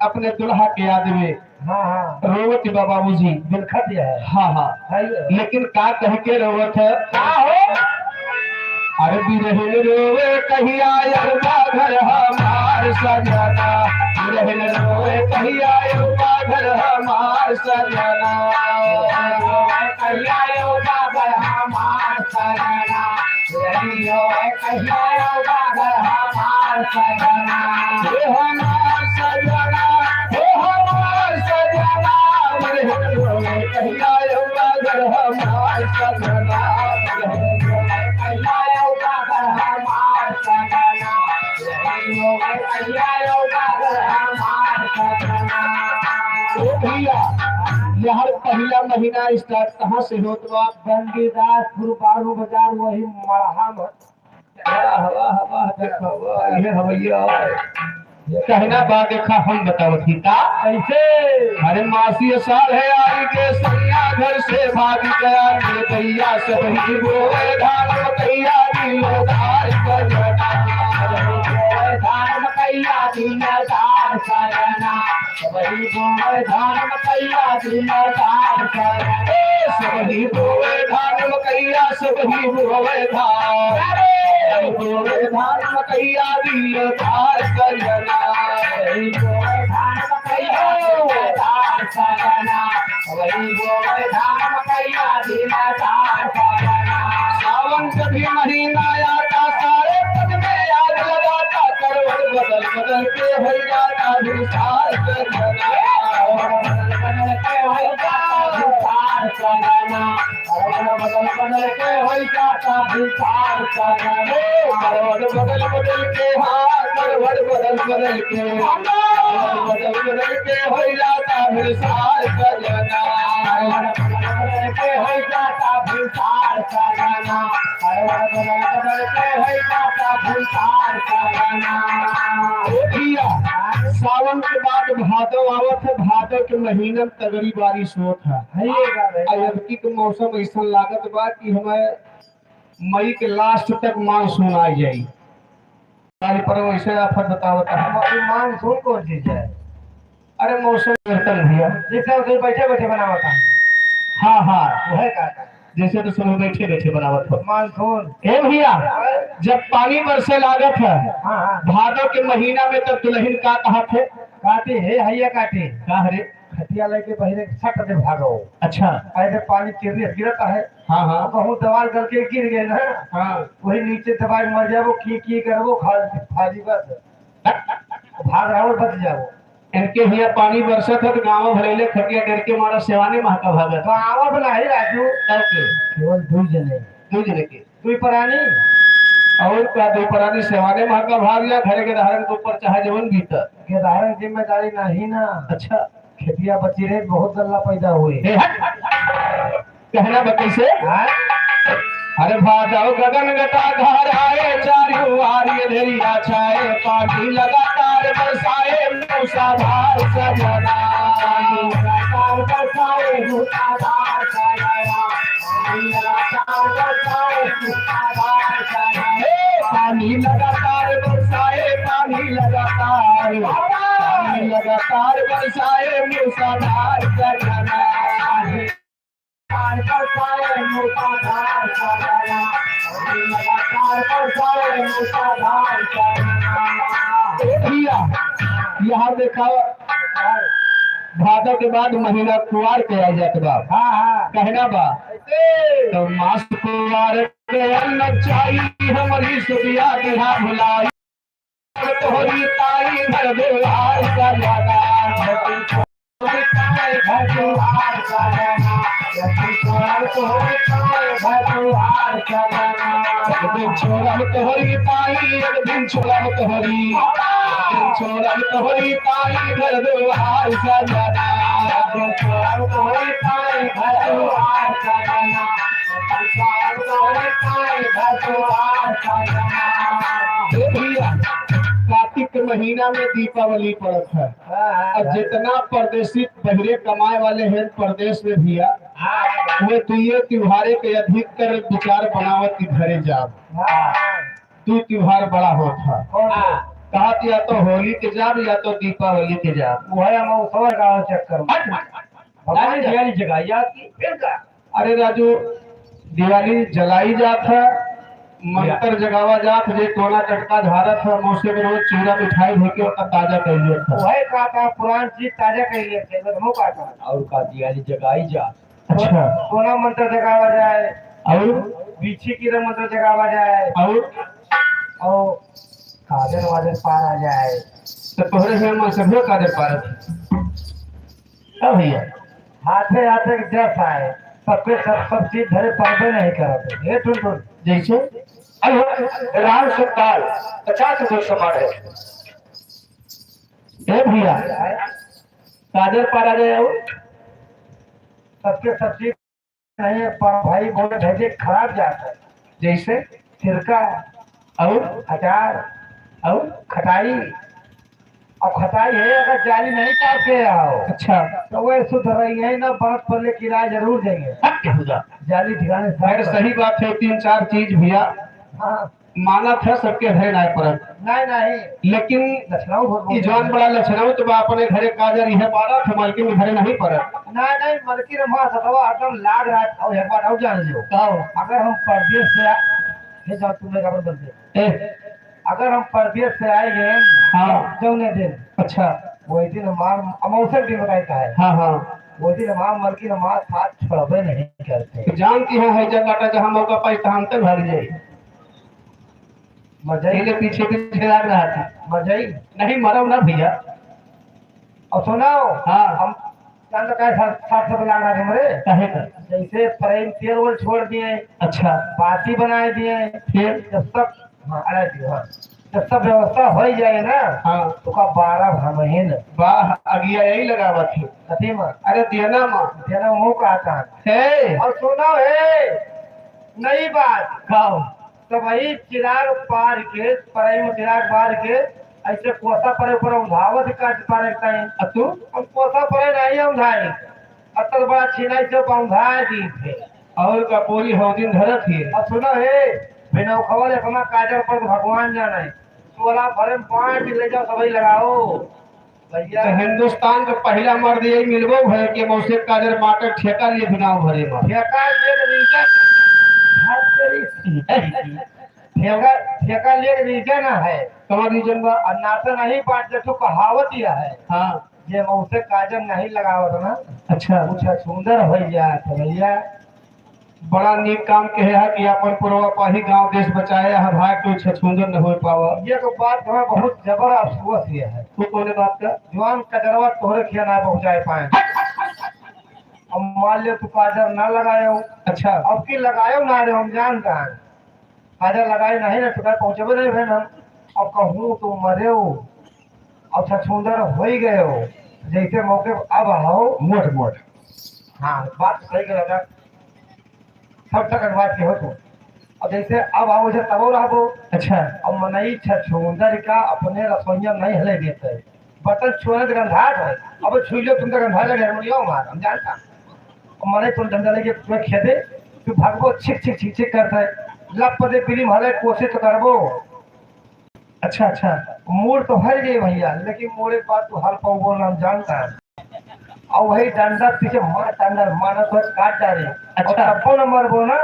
अपने दुल्हा के याद में हाँ, हाँ। रोवत बा बाबूजी। बिलखत है। हाँ, हाँ। है ये। लेकिन का कह के रोवत है? का हो? अरे बिरहिन रोवे कहिया अउबा घर हमार सजना। बिरहिन रोवे कहिया अउबा घर हमार सजना। कहिया अउबा घर हमार सजना। रहियो कहिया अउबा घर हमार सजना। हे हमार सजना, हे हमार सजना। रहियो कहिया अउबा घर हमार सजना। रहियो कहिया अउबा घर हमार सजना। रहियो कहिया अउबा घर हमार सजना। ओ भैया, यहर पहिला महीना start कहाँ से होत बा? गंगीदासपुर बालू बाजार, वही मड़हा में। वाह, वाह, वाह, देखो, वाह, ये हवैया। कहना बा, देखा, हम बतावत ही का? कैसे? अरे मासी साल है आई के सैया घर से भाग गया, निर्दयिया सब ही बोए धान मकैया दिलदार सजना। धान मकैया दिलदार सजना। सबही बोए धान मकैया दिलदार सजना। ए, सबही बोए धान मकैया, सबही बोए धान। अरे! सबही बोए धान मकैया दिलदार सजना। सबही बोए धान मकैया दिलदार सजना। सबही बोए धान मकैया दिलदार सजना। सावन के भी महीना आता, सारे पद में आग लगाता, करवट बदल बदल के होई जाता भिसार सजना। बदल बदल के होई जाता भिसार सजना। बदल बदल के होई जाता भिसार सजना। करवट बदल बदल के, हाँ, करवट बदल बदल के। बदल बदल के होई जाता भिसार सजना। करवट बदल बदल के होई जाता भिसार सजना। ए भैया, सावन के बाद भादो आवत है, भादो के महीना में तगड़ी बारिश होत है। है ये बात है। आ अबकी के मौसम ऐसन लागत बा कि हमें मई के last तक मानसून आ जाई। काल पर वैसे आफत बतावत है। मा-, मानसून कौन चीज है? अरे मौसम परिवर्तन भैया। जैसे उसे बैठे बैठे बनावत है। हाँ, हाँ। वह का? जैसे तो सब बैठे बैठे बनावत हो। मानसून। ए भैया, जब पानी बरसे लागत है, हाँ, हाँ। भादो के महीना में, तब दुल्हन का कहत है? काटी है, हैया काटी। का रे? खटिया लेके बहिरे सट दे भागो। अच्छा। ऐसे पानी चिरिया गिरता है। हाँ, हाँ। कहूँ दीवार गल के गिर गए ना, हाँ। वही नीचे दबाई मर जाबो, की, की करबो, खा, खा ली बस। भाग रहा और बच जाओ। इनके हिया पानी बरसत है तो गाँव भलेले खटिया डर के मारा सेवाने महका भागत। गाँव बनाई राजू। तब के? केवल दू जने। दू जने के? दुई परानी। और का, दो परानी सेवाने में का भाग या घरे के धारन के ऊपर चाहे जवन बीता। के धारन जिम्मेदारी नहीं ना। अच्छा। खेतिया बची रहे, बहुत गल्ला पैदा हुए। ए, हट। कहना बा कैसे? हाँ? अरे भादव गगन घटा धार आए, चारू आरी अंधेरिया छाए, पानी लगातार बरसाए, मूसलाधार सजना। पानी लगातार बरसाए, मूसलाधार सजना। पानी लगातार बरसाए, मूसलाधार सजना। ए, पानी लगातार बरसाए, पानी लगातार, पानी लगातार बरसाए, मूसलाधार सजना। ए भैया, यहाँ देखा, भादव के बाद महीना कुआर के आ जात बा। हाँ, हाँ। कहना बा, कैसे? तो मास कुआर के अन्न चाही, हमरी सुधिया दिहा भुलाई। तोहरी ताई घर दुआर सजना। घर दुआर सजना। तोहरी ताई घर दुआर सजना। एक दिन छोड़ब तोहरी ताई, एक दिन छोड़ब तोहरी। एक दिन छोड़ब तोहरी ताई घर दुआर सजना। एक दिन छोड़ब तोहरी ताई घर दुआर सजना। ए भैया, कार्तिक के महीना में दीपावली पड़त है। हाँ, हाँ, और हाँ। जितना परदेसी बहिरे कमाए वाले हैं परदेश में भैया, हाँ। वे दुइये त्योहारे के अधिकतर विचार बनावत कि घरे जाब। हाँ। दू त्योहार बड़ा होत है। कौन? कहत या तो होली के जाब या तो दीपावली के जाब। वह हम अवसर गाँव चक्कर में। हट, हट, हट। भगवान दिवाली जगाई जात की, फिर का? अरे राजू, दिवाली जलाई जात है, मंत्र जगावा जात, जे टोना टटका झारत है, मौसे में रोज चूड़ा मिठाई लेके ओकर ताजा कइले था। वही का, का पुरान चीज ताजा कइले थे, बस वो का, का। और का दिवाली जगाई जात। अच्छा। टोना मंत्र जगावा जाए। और? बीछी किरण मंत्र जगावा जाए। और? और काजर वाजर पारा जाए। तो तोहरे घर में सभे काजर पारत है। का भैया? हाथे हाथे के जस आए, सबके सब, सब चीज धरे पाबे नहीं करत। हे टुनटुन। जैसे? अरे, राम सरकार पचास रुपये समान है। ए भैया, काजर पारा जाए और? सबके सब चीज नहीं, पर भाई बोले भेजे खराब जात है। जैसे? सिरका। और? अचार। और? खटाई। अब खटाई है, अगर जाली नहीं काट के आओ, अच्छा। तो वह शुद्ध रही है ना, बरत पर ले किराया जरूर देंगे। हट के हो जा। जाली ठिकाने से खैर, सही बात है, तीन चार चीज भैया। हाँ। मानत है, सबके घरे नाहीं परत। नहीं, नहीं। लेकिन लक्षणौ बहुत ई जौन बड़ा लक्षणौ तो बा, अपने घरे काजर इहे पारत है, मलकिन घरे नहीं परत। नहीं, नहीं, मलकिन हमार सतवा हरदम लाग रहा है, और एक बात और जान लियो। का हो? अगर हम परदेश से आ-, हे जाओ, तुम्हें खबर बोलते। ए। अगर हम परदेश से आए गए, हाँ। जौने दिन, अच्छा। वही दिन हमार अमावस्या के दिन बताई का है। हाँ, हाँ। वही दिन हमार मलकिन हमार साथ छोड़बे नहीं करते। जानती हो, है जगह जहाँ मौका पाई, तहाँ अंतर भाग जाए। मर जाई। पहले पीछे पीछे लाग रहा था। मर जाई। नहीं, मरब ना भैया। और सुनाओ, हाँ। हम चंद का साथ, साथ सब लाग रहा था हमरे। काहे का? जैसे प्रेम तेल वेल छोड़ दिए। अच्छा। बाती बनाए दिए। फिर? जब सब, हाँ, अरे जी, हाँ। जब सब व्यवस्था हो ही जाए ना, हाँ। तो का बारह हम ही न। वाह, अगिया यही लगावत है। कथी में? अरे देना माँ। देना मुँह का आता है। हे। और सुनाओ, हे, नई बात। गाओ। तो वही चिराग पार के, परई में चिराग पार के, ऐसे कोसा परे ऊपर उंधावत काट पारे कहीं। आ तू? हम कोसा परे नहीं उंधाई। अतल बड़ा छिनाई से बंधा दी थे। और का पूरी हौदिन धरत ही। अब सुनो हे, बिना खबर अपना काजर पर भगवान जाने। तोला भरे में पाँच ले जाओ, सभी लगाओ। भैया। तो हिंदुस्तान के पहला मर्द यही मिलबो है कि मौसे काजर बाटे ठेका लिए बिनाव भरे में। ठेका लिए तो नीचे। हाथ तेरी। ठेका, ठेका लिए तो नीचे ना है। कौन रीजन बा? और ना तो नहीं बात, जब तू कहावत ही है। हाँ। जे मौसे काजर नहीं लगावत ना। अच्छा। कुछ सुंदर हो जात भैया। बड़ा नीक काम कहे है कि अपन पुरवा पाही गाँव देश बचाए है भाई, कोई छछूंदर न हो पावा। ये तो बात हमें बहुत जबर अफसोस ये है। वो कौन बात का? जवान कजरवा तोहरे खिया ना पहुँचाए पाए। अब मान ले तू काजर ना लगायो। अच्छा। अब की लगायो ना रे, हम जानता है। काजर लगाए नहीं ना, तो कहे पहुँचबे नहीं भए हम। और कहूँ तो मरे हो, और छछूंदर हो ही गए हो, जैसे मौके अब हो। मोट मोट। हाँ, बात तो सही कह रहा। सब तक बात के हो तो। अब जैसे अब आओ, जैसे तबो रहबो। अच्छा। अब मनई छछूंदर का अपने रसोइया नहीं हले देते। बर्तन छुए तो गंधात है। अब छुई लो तुम तो गंधा लगे, हम यो मार, हम जानता। अब मनई तुम डंडा लेके तुम्हें खेदे, तू भागबो छिक छिक छिक छिक करता है। लप दे बिली मारे कोशिश तो करबो। अच्छा, अच्छा। मोड़ तो है गए भैया, लेकिन मोड़े के बाद तू हल पाऊबो ना, हम जानता है। और वही डंडा पीछे मार, डंडा मारा तो काट डाले। अच्छा। और तब्बो न मरबो ना,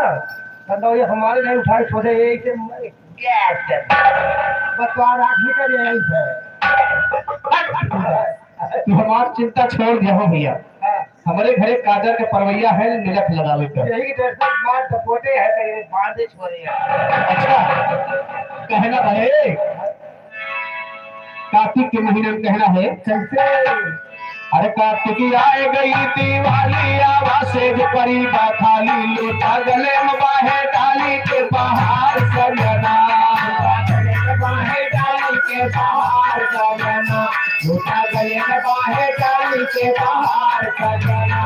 डंडा ये हमारे नहीं उठाए, छोड़े यही से मर गया। बस तो आज आँख निकल जाए यही से। तू हमार चिंता छोड़ दिया हो भैया। हाँ। हमरे घरे काजर के परवैया है, मिलक लगावे के। यही डर से मार डपोटे है, तेरे बांधे छोड़े हैं। अच्छा, कहना है, कार्तिक के महीना में कहना है। कैसे? अरे कार्तिक आए गई दिवाली, आवा सेज परी बा खाली, लोटा गले में बाहे डाली के बाहर सजना। बाहे डाली के बाहर सजना। झूठा गले में बाहे डाल के बाहर का जाना।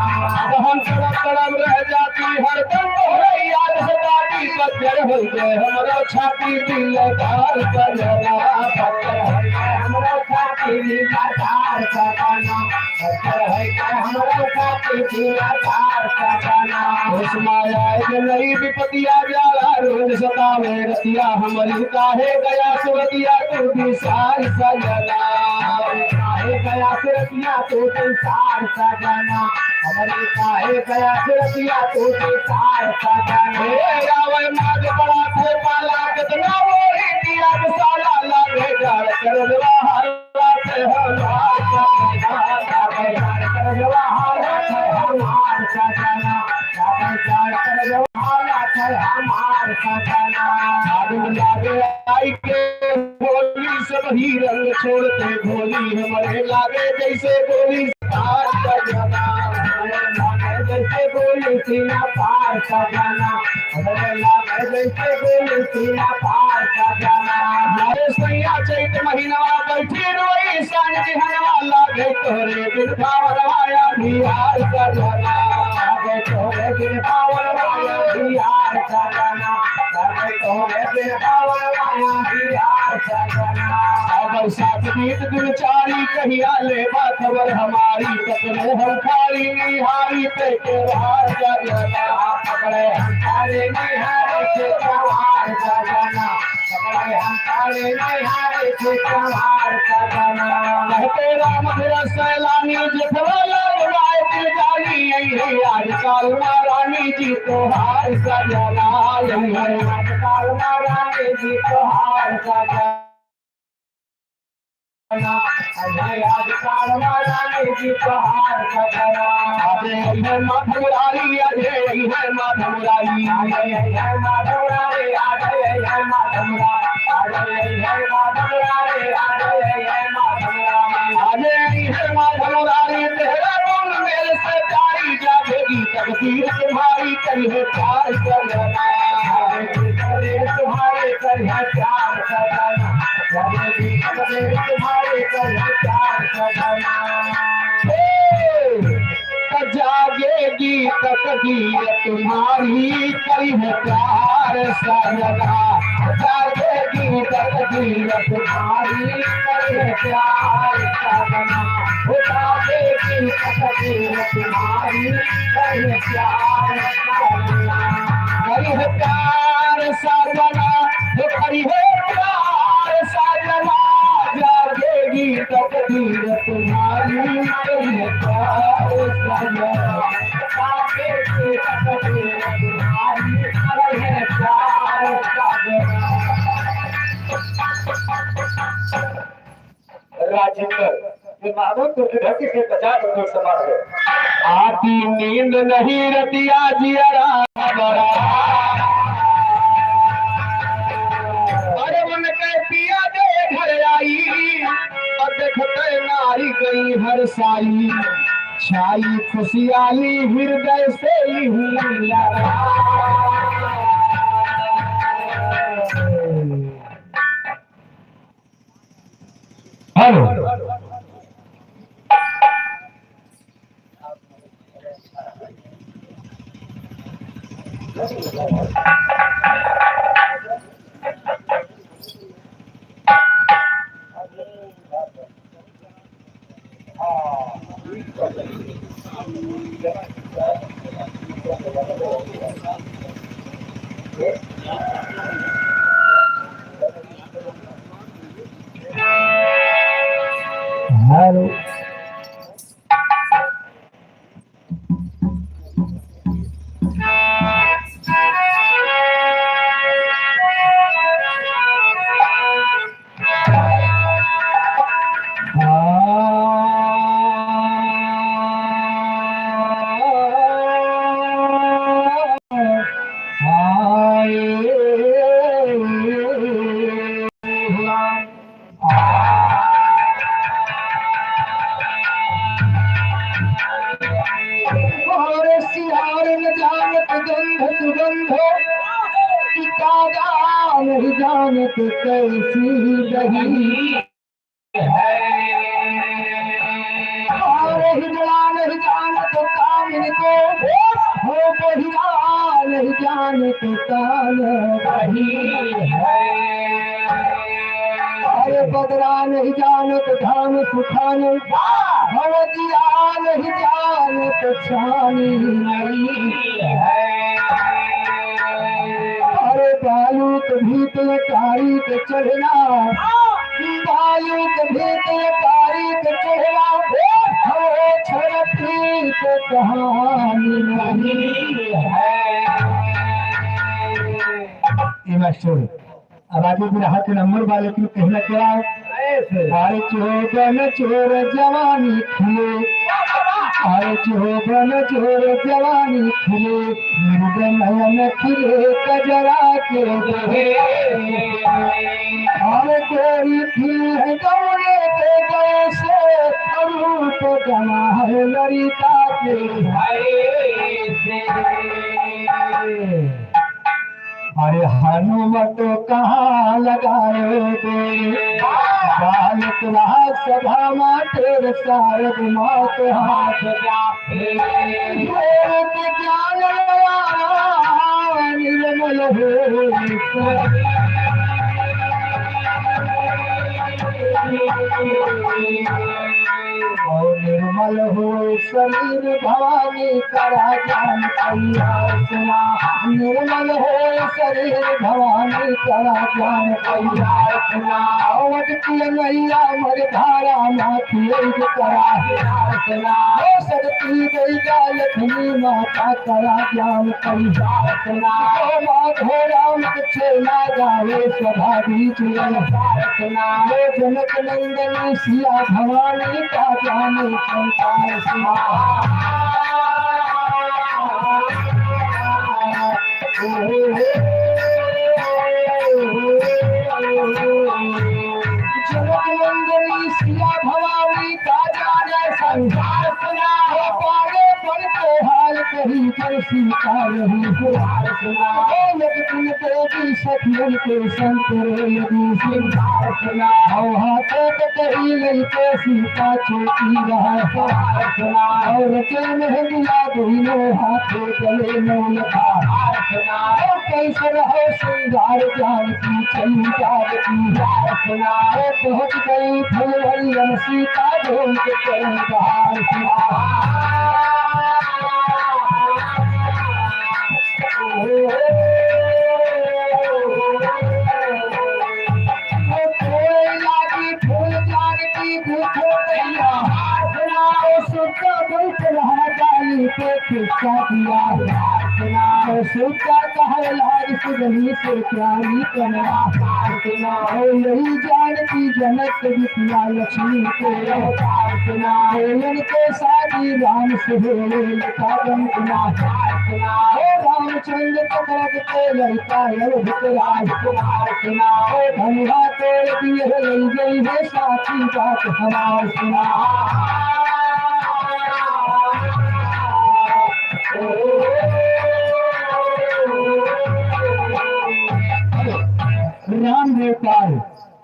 हम तड़प तड़प रह जाती हरदम तोहरे याद से दादी, बच्चर हो गए हमरो छाती दिलदार का जाना। बच्चर हो गए हमरो छाती दिलदार का जाना। बच्चर हो गए हमरो छाती दिलदार का जाना। होश में आए नई विपतिया, जाला रोज सतावे रतिया, हमरी काहे गया सुरतिया तू विशाल सजना। काहे गया सुरतिया तू विशाल सजना। हमरी काहे गया सुरतिया तू विशाल सजना। हे आवे माज बड़ा थे पाला, कितना वही दिया मसाला, लागे जाड़ कर रहा है। आई के होली सब ही रंग छोड़ते भोली, हमरे लागे जैसे गोली तार का जाना, जैसे गोली सीना पार का जाना। हमरे लागे जैसे गोली सीना पार का जाना। अरे सैया चैत महीनवा बैठी रोई सांझ बिहनवा, लागे तोहरे बिन भावनवा अंधियार का जाना। लागे तोहरे बिन भावनवा अंधियार का जाना। लागे तोहरे बिन भावनवा अंधियार का जाना। अगर सात बीत दिन चारी कहिया लेबा खबर हमारी, पकड़े हम थारी निहारी पे त्योहार का जाना। पकड़े हम थारी निहारी पे त्योहार का जाना। पकड़े हम थारी निहारी पे त्योहार का जाना। कहते राम तेरा सैलानी, जेठवा लाल राय दिल जानी, यही है आजकल महारानी जी त्योहार का जाना। यही है आजकल महारानी जी त्योहार का जाना। अरे आज काल महारानी जी त्योहार का जाना। अरे हे माधव मुरारी, अरे हे माधव मुरारी। अरे हे माधव मुरारी, अरे हे माधव मुरारी। अरे हे माधव मुरारी, अरे हे माधव मुरारी। अरे हे माधव मुरारी, देहरादून मेल से गाड़ी जावेगी, तकदीर तुम्हारी करी है प्यार का जाना। अरे तुम्हारे करी है प्यार का जाना। जागेगी तकदीर तुम्हारी, करी है प्यार सजना। जागेगी तकदीर तुम्हारी, करी है प्यार सजना। जागेगी तकदीर तुम्हारी, करी है प्यार सजना। करी है प्यार सजना। हे करी है प्यार सजना, जागेगी तकदीर तुम्हारी, करी है प्यार सजना। जागेगी तकदीर तुम्हारी, करी है प्यार सजना। राजेंद्र, ये मानो तो विभक्ति से पचास रुपये समान है। आती नींद नहीं रतिया जियरा बड़ा। अरे उनके पिया दे घर आई, और देखते नारी गई हर साई। छाई खुशियाली हृदय से ही हुई लगा। हेलो। हेलो। और सिहार न जानत गंध सुगंध, कि ताजा नहीं जानत कैसी दही। और हिजड़ा नहीं जानत कामिन को, हो बहिरा नहीं जानत काल दही। अरे बदरा नहीं जानत धान सुखान, भवतिया नहीं जानत छानी नहीं है। अरे बालू के भीतर कारी के चढ़ना, बालू के भीतर कारी के चढ़ना, हम छरपी के कहानी नहीं है। ये मास्टर अब आगे बिरहा के नंबर बा, लेकिन कहना क्या? कैसे? अरे जोबन जोर जवानी खिले, अरे जोबन जोर जवानी खिले, मृग नयन खिले कजरा के बहे। अरे गोरी खिली है गौरे के जैसे, रूप गमा है ललिता के भय से। अरे हनुमत कहाँ लगाए दे, बालक राज सभा मा तेरे सारद मात हाथ जा। वेद ज्ञान निर्मल हो, और निर्मल हो शरीर भवानी करा ज्ञान कल्याण सुना, निर्मल हो शरीर भवानी करा ज्ञान कल्याण सुना। अवध की मैया मर धारा नाथ योग करा ज्ञान सुना। ओ शक्ति गई लक्ष्मी माता करा ज्ञान कल्याण सुना। ओ माधो राम के छेना गावे सदा बीच में। हे जनक नंदनी सिया भवानी का जाने संसार सुना। जनक नंदनी सिया भवानी का जाने संसार सुना। हे पारे पन के हाल कही जय सीता रही। ओ एक दिन देवी सखियन के संग रे लगी सिंगार सुना। और हाथे के कही लइके सीता चोटी रहा। और रचे मेहंदिया दुइनो हाथे गले नौलखा। और कैसे रहो सिंगार जानकी चली जावती। और पहुँच गई फुलवरियन सीता ढूंढ के बहार सुना। कोई लागी फूल जानकी देखो तैयार। सुना ओ सुता बैठ रहा डाली पे खिसका दिया। सुना ओ सुता कहला सुगनी से प्यारी कमला। सुना ओ यही जानकी जनक बिटिया लक्ष्मी के अवतार। सुना ओ इनके शादी राम से होले लता गम सुना। सुना ओ रामचंद्र दशरथ के लइका अवध के राजकुमार। सुना ओ भैया तोड़ दिए लई गई है साथी बात हमार। सुना राम देवपाल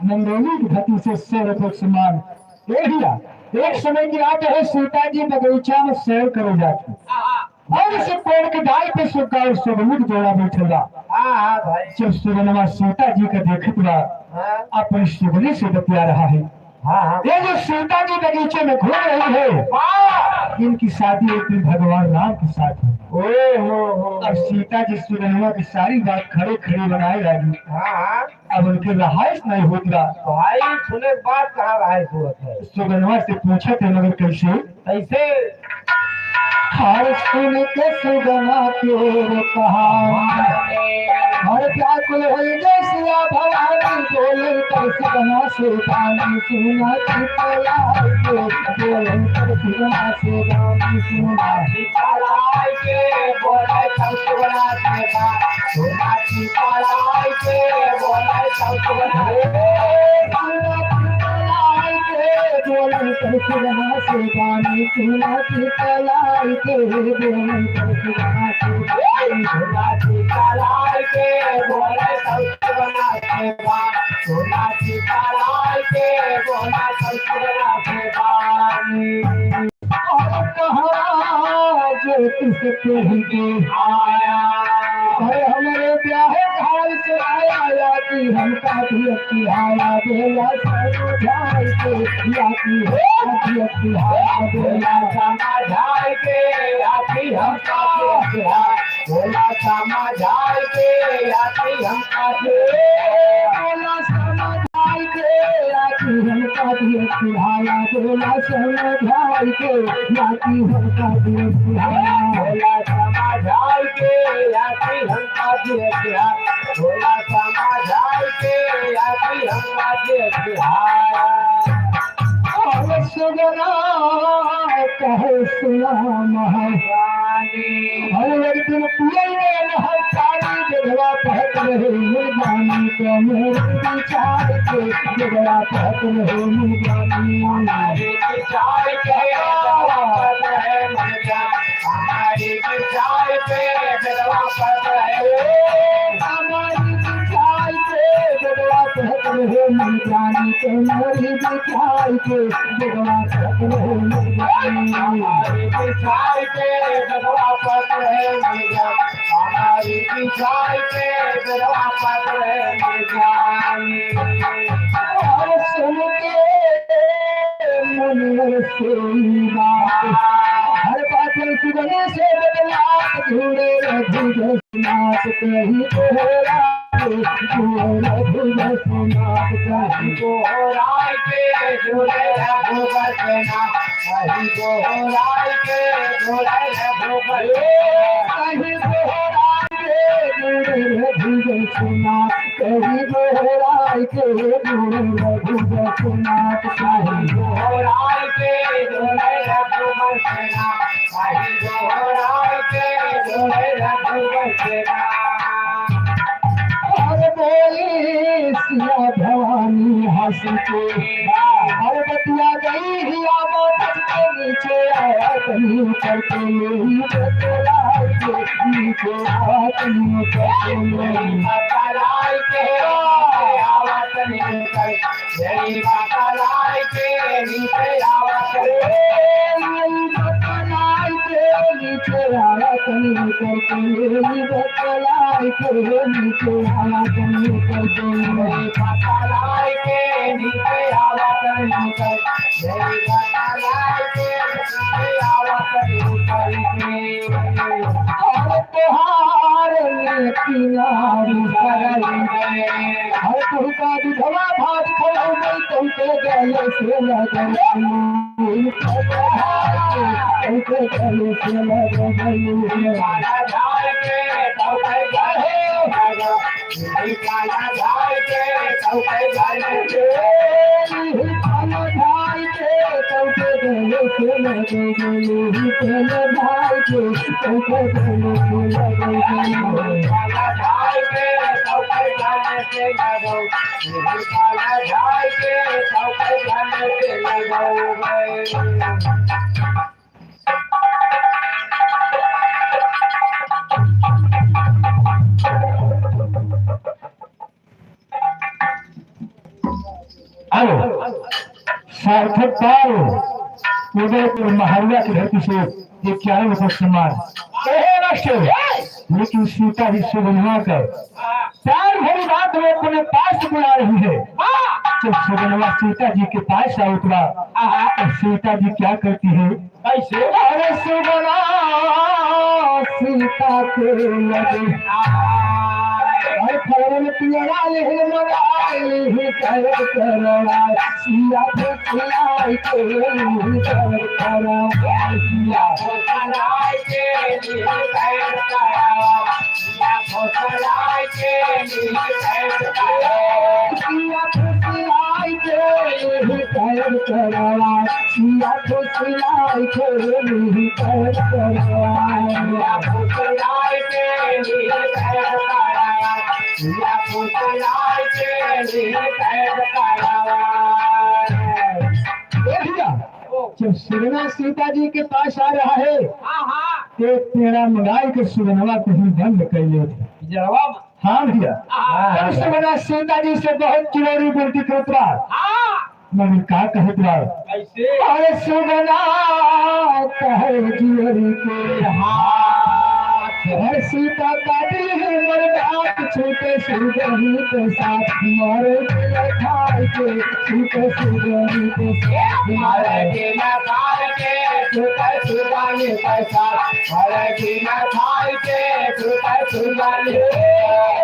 नंदोली की धरती से सौ रुपये सम्मान। ए भइया, एक समय की बात है, सीता जी बगीचा में सैर करे जाती। हाँ, हाँ। और से पेड़ के डाल पे सुग्गा और सुगनी के जोड़ा बैठल बा। हाँ, हाँ भाई। जब सुगनवा सीता जी का देखत बा, हाँ। अपनी सुगनी से बतिया रहा है। हाँ, हाँ। ये जो सीता जी बगीचे में घूम रही है, हाँ। इनकी शादी एक दिन भगवान राम के साथ होगी। ओ हो हो। अब सीता जी सुगनवा की सारी बात खड़े खड़े बनाए लागी। हाँ, हाँ। अब उनके रहाइश नहीं होत बा। भाई, सुने के बाद कहाँ रहाइश होत है? सुगनवा से पूछत है, मगर कैसे? कैसे? हर सुन के सुगना के रे कहा, हर व्याकुल होई जैसे भवानी, बोले कर सुगना से बानी सुना शीतला के, बोले कर सुगना से बानी सुना शीतला के, बोले कर सुगना से बानी सुना शीतला के, बोले कर सुगना बोले ससुरा से बानी सुना शीतलाई के, बोले ससुरा से बानी सुना शीतलाई के, बोले ससुरा से बानी सुना शीतलाई के, बोले ससुरा से बानी। अरे कहाँ जो तुझसे कह के आया, अरे हमरे ब्याह खाल से आया, या कि हमका भी अखियाया, बोला समझाई के, या कि हमका भी अखियाया, बोला समझाई के, या कि हमका भी अखियाया, बोला समझाई के, या कि हमका भी, बोला समझ आइके, या कि हमका दिए सुहाया, बोला समझाइके, या कि हमका दिए सुहाया। बोला समझाइके, या कि हमका दिए सुहाया, बोला समझाइके, या कि हमका दिए सुहाया। अरे सुगना कहे सुना महारानी। अरे एक दिन पियल में नहर पानी, बेधवा बहत रहे मुर्गानी, कमर बिछाए के, बेधवा बहत रहे मुर्गानी। हमारी बिछाए के, बेधवा बहत रहे मुर्गानी। हमारी बिछाए के, बेधवा बहत रहे। हमारी बिछाए के, बेधवा बहत रहे मुर्गानी, कमर बिछाए के, बेधवा बहत रहे मुर्गानी। हमारी बिछाए के, बेधवा बहत रहे मुर्गानी। हमारी बिछाई के बेधवा पात्र है जानी। और सुन के मन से बात, हर बात सुगनी से बदला, झूले रघुनाथ कहीं तोहरा, झूले रघुनाथ कहीं तोहरा के, झूले रघुनाथ। कहीं दोहराई के, दोहराई के, दोहराई के। कहीं दोहराई के, दोहराई के, सुना। कहीं दोहराई के, दोहराई के, सुना। कहीं दोहराई के, दोहराई के, सुना। कहीं दोहराई के, दोहराई के, सुना। अरे बोली सिया भवानी हंस के, अरे बतिया गई हिया मानस के नीचे आया तनी ऊपर के ले ही बतलाई के, नीचे आया तनी ऊपर के ले ही बतलाई के, आवा तनी ऊपर, ले ही बतलाई के, नीचे आवा तनी, ले ही बतलाई के, नीचे आवा तनी ऊपर के ले ही बतलाई के, नीचे आवा तनी ऊपर के ले ही बतलाई के, नीचे आवा तनी ऊपर के ले ही बतलाई के, नीचे आवा तनी ऊपर के। अरे तोहार किनार सरल है। अरे तुहका विधवा भात खवाई, तुमके गले से लगन। तुमके गले से लगन। काला झाड़ के, तुमके गले से लगन। काला झाड़ के, तुमके गले से। काला झाड़ के, तुमके गले से लगन। काला झाड़ के, तुमके गले से लगन। काला झाड़ के, तुमके गले से लगन। काला झाड़ के, तुमके गले से लगन। हेलो, सार्थक पार उदयपुर महरुआ के धरती से इक्यावन रुपये सम्मान। एहे राष्ट्र, लेकिन सीता जी सुगनवा का प्यार भरी बात में अपने पास बुला रही है। जब सुगनवा सीता जी के पास आवत बा, तो सीता जी क्या करती है? कैसे? अरे सुगना, सीता के लगे। अरे फरन पियरा लेहन मराई, ही कर करवा, सिया फुसलाई के ही कर करवा, सिया फुसलाई के ही कर करवा। ए भैया, जब सुगना सीता जी के पास आ रहा है, हाँ, हाँ। तो एक पेड़ा मंगाई के सुगनवा कहीं बंद कर ले थे। जरवा में। हाँ भैया। हाँ। तब सुगना सीता जी से बहुत जोरी विनती करत बा। हाँ। मगर का कहत बा? कैसे? अरे सुगना कहे जियरी के हाथ। हर सीता का दिल है मर जात, छूटे सुगनी के साथ, मारे दिल खाए के, छूटे सुगनी के साथ, मारे दिल खाए के, छूटे सुगनी के साथ, मारे दिल खाए के, छूटे सुगनी,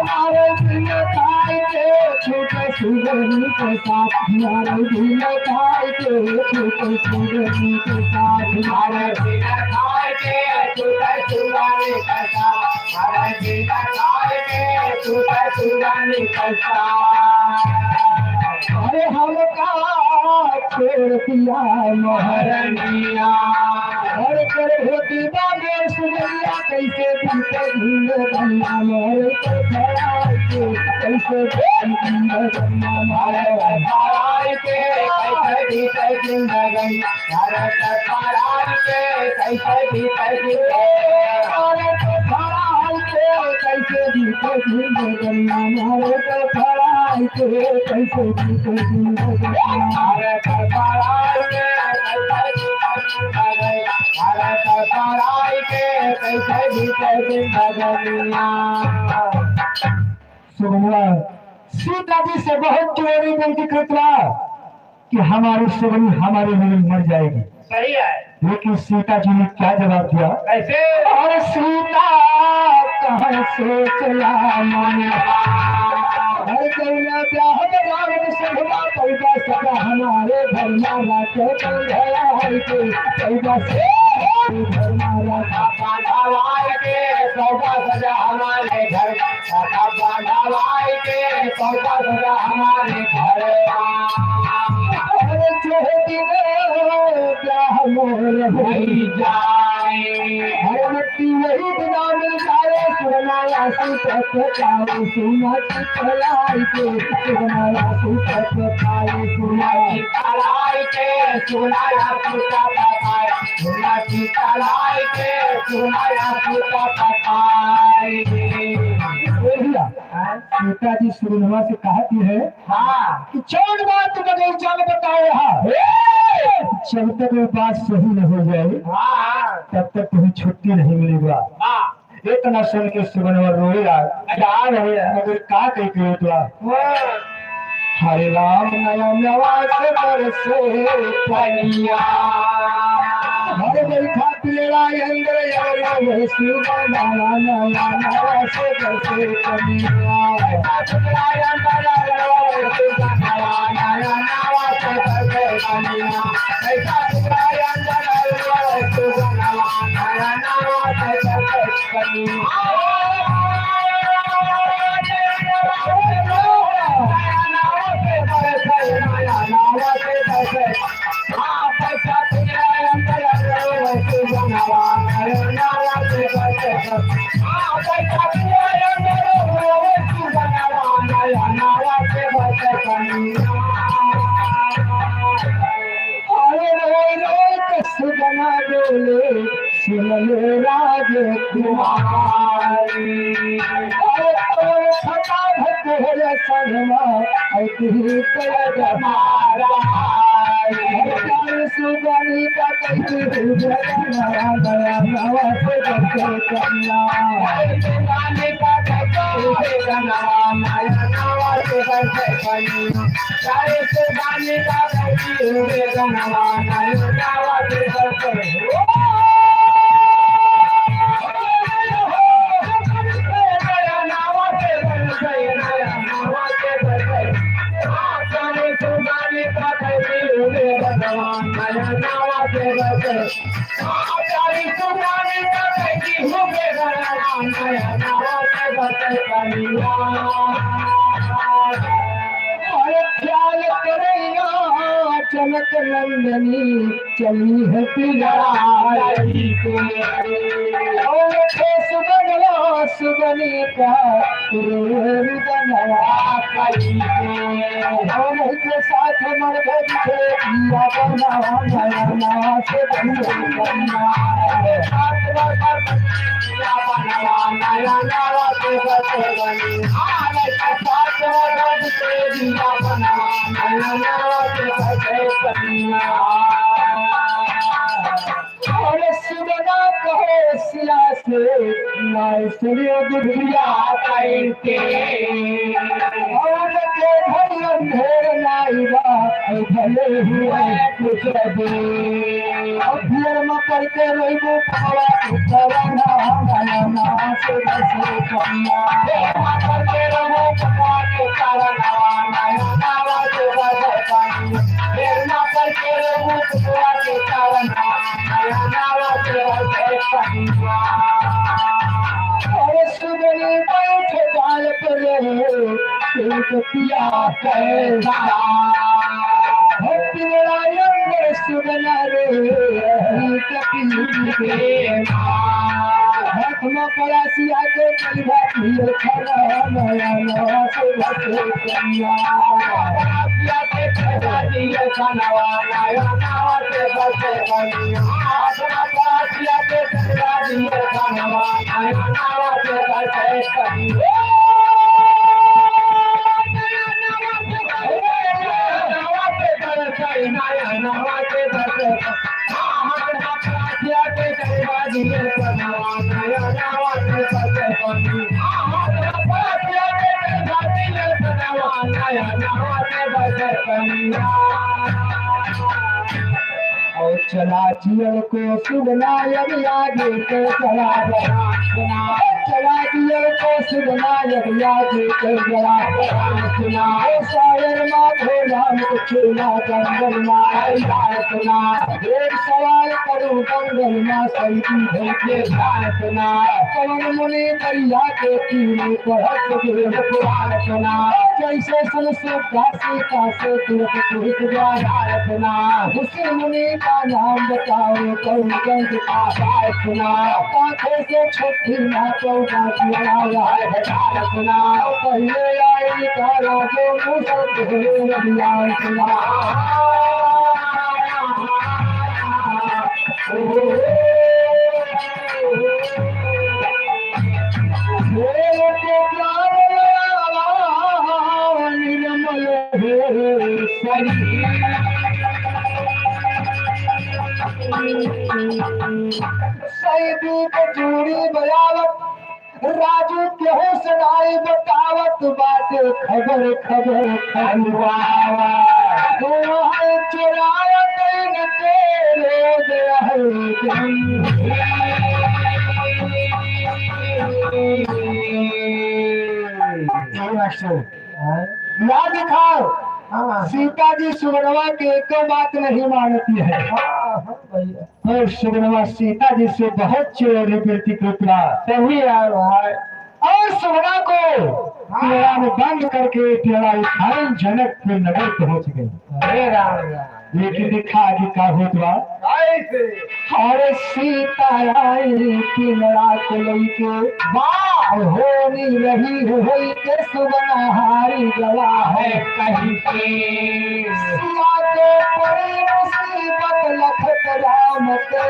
मारे दिल खाए के, छूटे सुगनी के साथ, मारे दिल खाए के, छूटे सुगनी के साथ, मारे दिल खाए के, छूटे सुगनी के साथ, मारे दिल खाए के, छूटे सुगनी के साथ। अरे हमका छोड़ दिया महरनिया। अरे तोर होती बाबे सुगनिया कैसे बीते जिंदगनिया मोरे तो खड़ा के कैसे बीते जिंदगनिया मोरे तो खड़ा के कैसे बीते जिंदगनिया मोरे तो खड़ा के कैसे बीते जिंदगनिया मोरे तो खड़ा के कैसे बीते जिंदगनिया मोरे तो खड़ा के कैसे बीते जिंदगनिया मोरे तो खड़ा के कैसे बीते जिंदगनिया। अरे तो तराई के कैसे भी कैसे बदलिया। सुगनवा सीता जी से बहुत जोरी विनती करत बा कि हमारी सुगनी हमारे लिए मर जाएगी। सही है। लेकिन सीता जी ने क्या जवाब दिया? कैसे? और सीता कहाँ से चला मन? हर कौना ब्याह में रावण संघवा, पैदा सदा हमारे घर में राखे बंधवा है के, पैदा से घर में राखे बंधवा है के, पैदा सदा हमारे घर में राखे बंधवा है के, पैदा सदा हमारे घर में। अरे चोहदी रे ब्याह मोर होई जाए। अरे मट्टी वही बिना मिल जाए, सुगना आंसू तक पाए, सुना की कलाई के, सुगना आंसू तक पाए, सुना की कलाई के, सुना आंसू तक पाए, सुना की कलाई के, सुना आंसू तक पाए। ए भैया, हाँ? सीता जी सुगनवा से कहती है, हाँ। कि जौन बात बगीचा में बताए हा, ए! जब तक वो बात सही न हो जाए, हाँ। तब तक तुम्हें छुट्टी नहीं मिलेगा। हाँ। इतना सुन के सुगनवा रोए लाग। गा रहे हैं। मगर का कही के रोत बा? हाँ। हरे राम नयनवा से बरसे पनिया। हरे बैठा तेरा अंदर यार वह सुगनवा नयनवा से बरसे पनिया। अरे रोई रोई के सुगना बोले, सुन ले राजकुमारी। अरे फटाफट हो जा संगमा, ऐ तुही तो जमारा। प्यार सुगनी का कैसी हो जमारा, नया नवा से बचे कन्या। सुगनी का कैसी हो जमारा, नया नवा से बचे कन्या। प्यार सुगनी का कैसी हो जमारा, नया नवा से बचे कन्या। अरे ख्याल करैया जनक नंदनी, चली है पिया लई के। और के सुगनवा सुगनी का रुदनवा कई के। और के साथ मर गई थे पिया बनवा नया नवा से बंधे बनवा। के साथ मर गई पिया बनवा नया नवा से बंधे बनवा। और सुगना कहे सिया से, नाय सुनियो दुधिया कहीं के। और के भई अंधेर नाई बा, भले हुए कुछ दे। अब फिर में पड़ के रोइबो पकवा के करना, नया नवा से बसे कन्या। फिर में पड़ के रोइबो पकवा के करना, नया नवा से बसे कन्या। फिर में पड़ के रोइबो पकवा के करना, नया नवा से बसे कन्या। अरे सुगनी बैठ जाल पर एक पिया कैसा। हो पिंगला अंदर सुगना रे, एक पीर के। हाथ में पलासिया के कलवा पीर खड़ा, नया नवा से बसे कन्या। पलासिया के कलवा पीर खड़ा, नया नवा से बसे कन्या। हाथ में पलासिया के और चला जियल को सुगना अब आगे के चला बना सुना। चला जियल को सुगना अब आगे के चला बना सुना। ओ शायर माधो राम को चूल्हा जंगल मा आई बात सुना। एक सवाल करूं जंगल मा सैदी भई के बात सुना। कवन मुनि दरिया के तीरे पढ़त वेद पुराण सुना। जैसे सुन सुख दासी का से तुरत तुरत बाजार सुना। उसी मुनि का नाम बताओ, कौन गंज का पार सुना। आंखों से छुट्टी ना तो बाजिया यार हजार सुना। पहले आई तारा जो मुसल भेड़ यार सुना। सैदी के चूड़ी बजावत राजू केहू से नाई बतावत बाटे खबर, खबर, खबर। तो है चुराया तैन के रोज है जंग। हाँ, मास्टर। हाँ। याद दिखाओ। हाँ। सीता जी सुगनवा के एको बात नहीं मानती है। हाँ, हाँ भैया। और सुगनवा सीता जी से बहुत चिढ़े, प्रीति कृपा। सही है भाई। और सुगना को हाँ। पिंजड़ा में बंद करके पिंजड़ा उठाए जनकपुर नगर पहुंच गए। अरे राम राम। लेकिन देखा आगे का होत बा। कैसे? अरे सीता आई पिंजड़ा को लइके, बाहर होनी रही होई के सुगना हारी गवा है कहीं के। सिया के परी मुसीबत लखत राम के।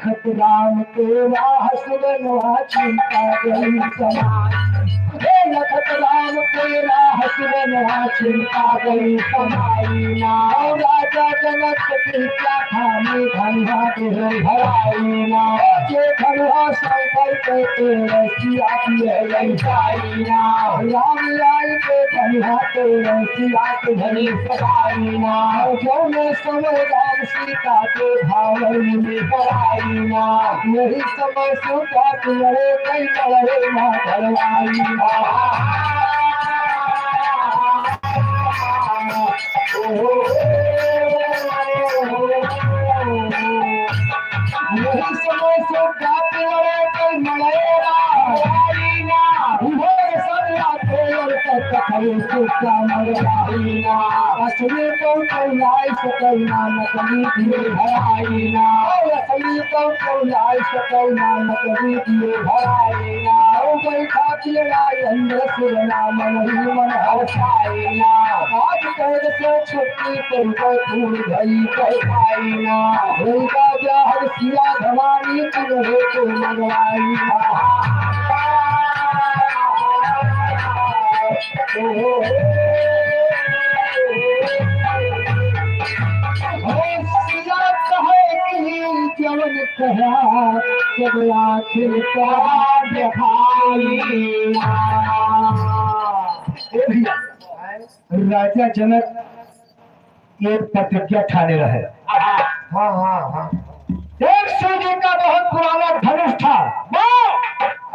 लखत राम के राह सुगनवा चिंता गई समाई। हे लखत राम के राह सुगनवा चिंता गई समाई ना। और राजा जनक प्रतिज्ञा ठाने धनुहा के भराई ना। जे धनुहा संकल्प के रसिया दिए लंकाई ना। राम लाल के धनुहा के रसिया के धनुष समाई ना। जौने समय राम सीता के भावन में पराई ना, यही समय सुता के लड़े कई लड़े ना करवाई ना। यही समय सुता के लड़े कई लड़े ना करवाई ना। उहे सब रात होलन तक कखनी सुता मरवाई ना। असली तो कैलाश कैना नकली दिए भराई ना। असली तो कैलाश कैना नकली दिए भराई ना। हो गई खातिर राय अंदर सुरना मन ही मन हर्षाई ना। आज कैद से छुट्टी तुमको भूल गई कहवाई ना। उनका ब्याह सिया भवानी तुम हो तो मंगवाई ना। ए भैया, राजा जनक एक प्रतिज्ञा ठाने रहे। हाँ, हाँ, हाँ। एक शिव जी का बहुत पुराना धनुष था।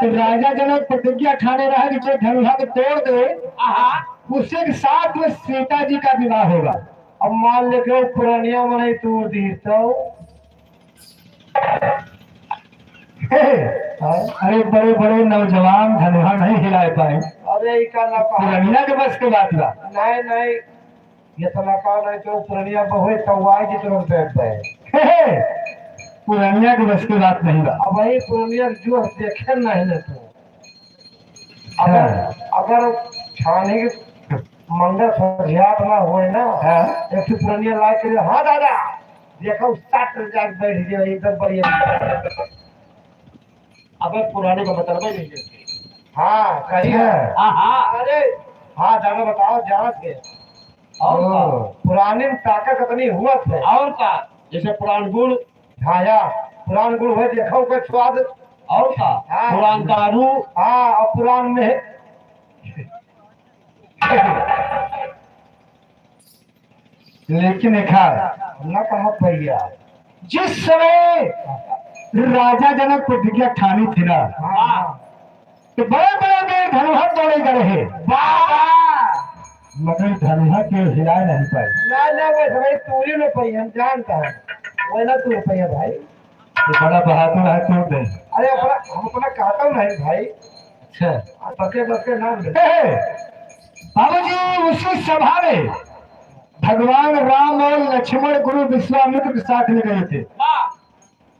तो राजा जनक प्रतिज्ञा ठाने रहे कि जो धनुहा को तोड़ दे, उसी के साथ में सीता जी का विवाह होगा। अब मान ले के पुरनिया मनई तोड़ दी तो? हे, अरे बड़े बड़े नौजवान धनुहा नहीं हिलाए पाए। अरे इका ना पाए। पुरनिया के बस के बात बा। नहीं, नहीं, इतना का नहीं तो पुरनिया बहुए तवाई जी तुरंत बैठ गए। हे, हे, पुरनिया के बस के बात नहीं बा। अब वही पुरनिया जो देखे नहीं ना तो। अगर, हाँ। अगर छानी के मंगल फरियाद ना होए ना, हाँ। एक ठो पुरनिया लाइके, "हाँ दादा, देखो, सट जाके बैठ गया, एकदम बढ़िया।" अबे पुराने का मतलब है नहीं। हाँ, कही है। हाँ, हाँ। अरे, हाँ, दादा बताओ, जानत है। और का? ओ। पुराने में ताकत इतनी हुआ थे। और का? जैसे पुरान गुड़। हाँ, या पुरान गुड़ है, देखो का स्वाद। और का? हाँ। पुरान दारू। हाँ, और पुरान में लेकिन एक हाल। न कहा भैया। जिस समय राजा जनक प्रतिज्ञा ठानी थी ना, हाँ। तो बड़े बड़े वीर धनुहा तोड़े गए रहे। वाह। मगर धनुहा के हिलाए नहीं पाए। ना, ना, वैसे भाई तोड़े न पाई, हम जानता है। वही ना तोड़ पाए भाई। तो बड़ा बहादुर है, तोड़ दे। अरे अपना, हम अपना कहता हूँ नहीं भाई। अच्छा। आप बके बके नाम ले। हे, हे, बाबूजी, उसी सभा में भगवान राम और लक्ष्मण गुरु विश्वामित्र के साथ में गए थे। वाह।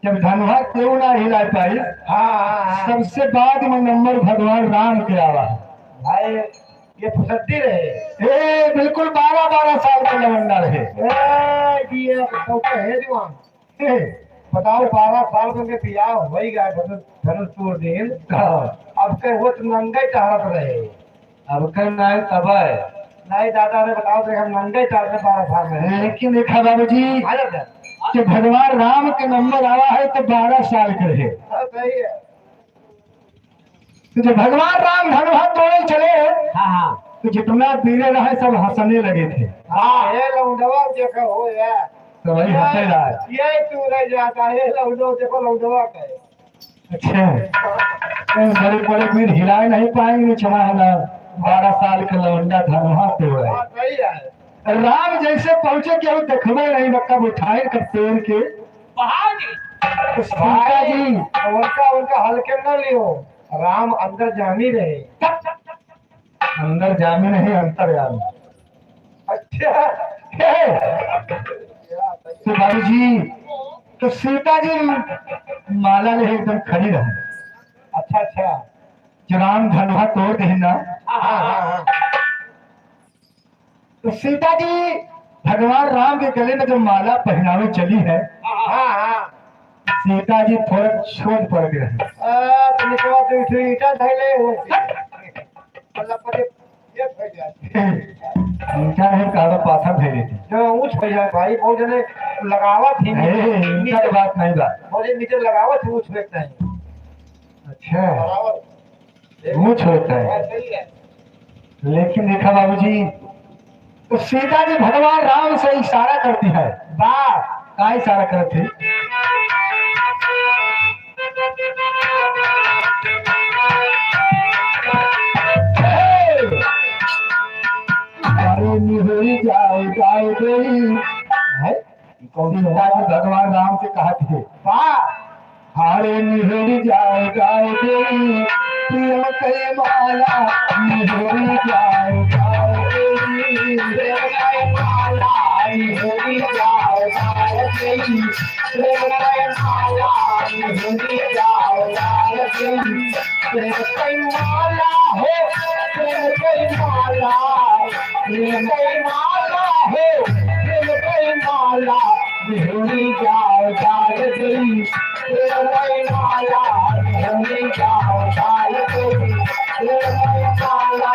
जब धनुहा क्यों ना हिला पाई, हाँ, हाँ, हाँ। सबसे बाद में नंबर भगवान राम के आवा। भाई, ये फुसड्डी रहे। ए, बिल्कुल बारह बारह साल के लवंडा रहे। ए, जी, ये तो है जवान। बताओ, बारह साल में के बियाह होई गया, धनुष, धनुष तोड़ दिन। हाँ। अब के वो तो नंगे टहरत रहे। अब के नाई तब है। नाई दादा ने बताओ, तो हम नंगे टहरते बारह साल में। लेकिन देखा बाबूजी, हाँ दादा। कि भगवान राम के नंबर आवा है तो बारह साल के रहे। हाँ, सही है। तो जब भगवान राम धनुहा तोड़े चले, हाँ, हाँ। तो जितना वीर रहे सब हंसने लगे थे। हाँ, ये लौंडवा देखो हो यार। तो वही हंसे रहा है। ये तू रह जाता है, लौंडो देखो, लौंडवा का है। अच्छा, तो बड़े बड़े वीर हिलाए नहीं पाएंगे, चला है ना, बारह साल के लौंडा धनुहा तोड़े। हाँ, सही है। राम जैसे पहुंचे कि वो देखबे नहीं, कब उठाए, कब तोड़ के। तो सीता जी। उनका, उनका हल्के न लियो, राम अंदर जामी रहे। अंदर जामी नहीं, अंतर्यामी। अच्छा। हे, तो बाबूजी, तो सीता जी माला ले एकदम खड़ी रहे। अच्छा, अच्छा। जो राम धनुहा तोड़ दे ना। हाँ, हाँ, हाँ। तो सीता जी भगवान राम के गले में जो माला पहनावे चली है, हाँ, हाँ। सीता जी थोड़ा छोट पड़ गए हैं। आ, तो निकलवा तो इठे ईंटा धइले हो। मतलब, परे ये फैल जाए। ईंटा नहीं, कहा पाथर धइले थे। जो ऊंच हो जाए भाई, बहुत जने लगावत ही नहीं। नहीं, ईंटा की बात नहीं बा। बहुत जने नीचे लगावत ही, ऊंच होत नहीं। अच्छा। लगावत। ऊंच होत है। हाँ, सही है। लेकिन देखा बाबूजी, तो सीता जी भगवान राम से इशारा करती है। वाह, का इशारा करत है? अरे निहुरी जाओ, जाओ गई। है? सीता जी भगवान राम से कहत है। वाह। हारे निहुरी जाओ जाए देई, प्रेम के माला निहुरी जाओ जाए देई, प्रेम के माला निहुरी जाओ जाए देई, प्रेम के माला निहुरी जाओ जाए देई, प्रेम के माला हो, प्रेम के माला, प्रेम के माला हो, प्रेम के माला निहुरी जाओ जाए देई, प्रेम के माला निहुरी जाओ जाए देई, प्रेम के माला।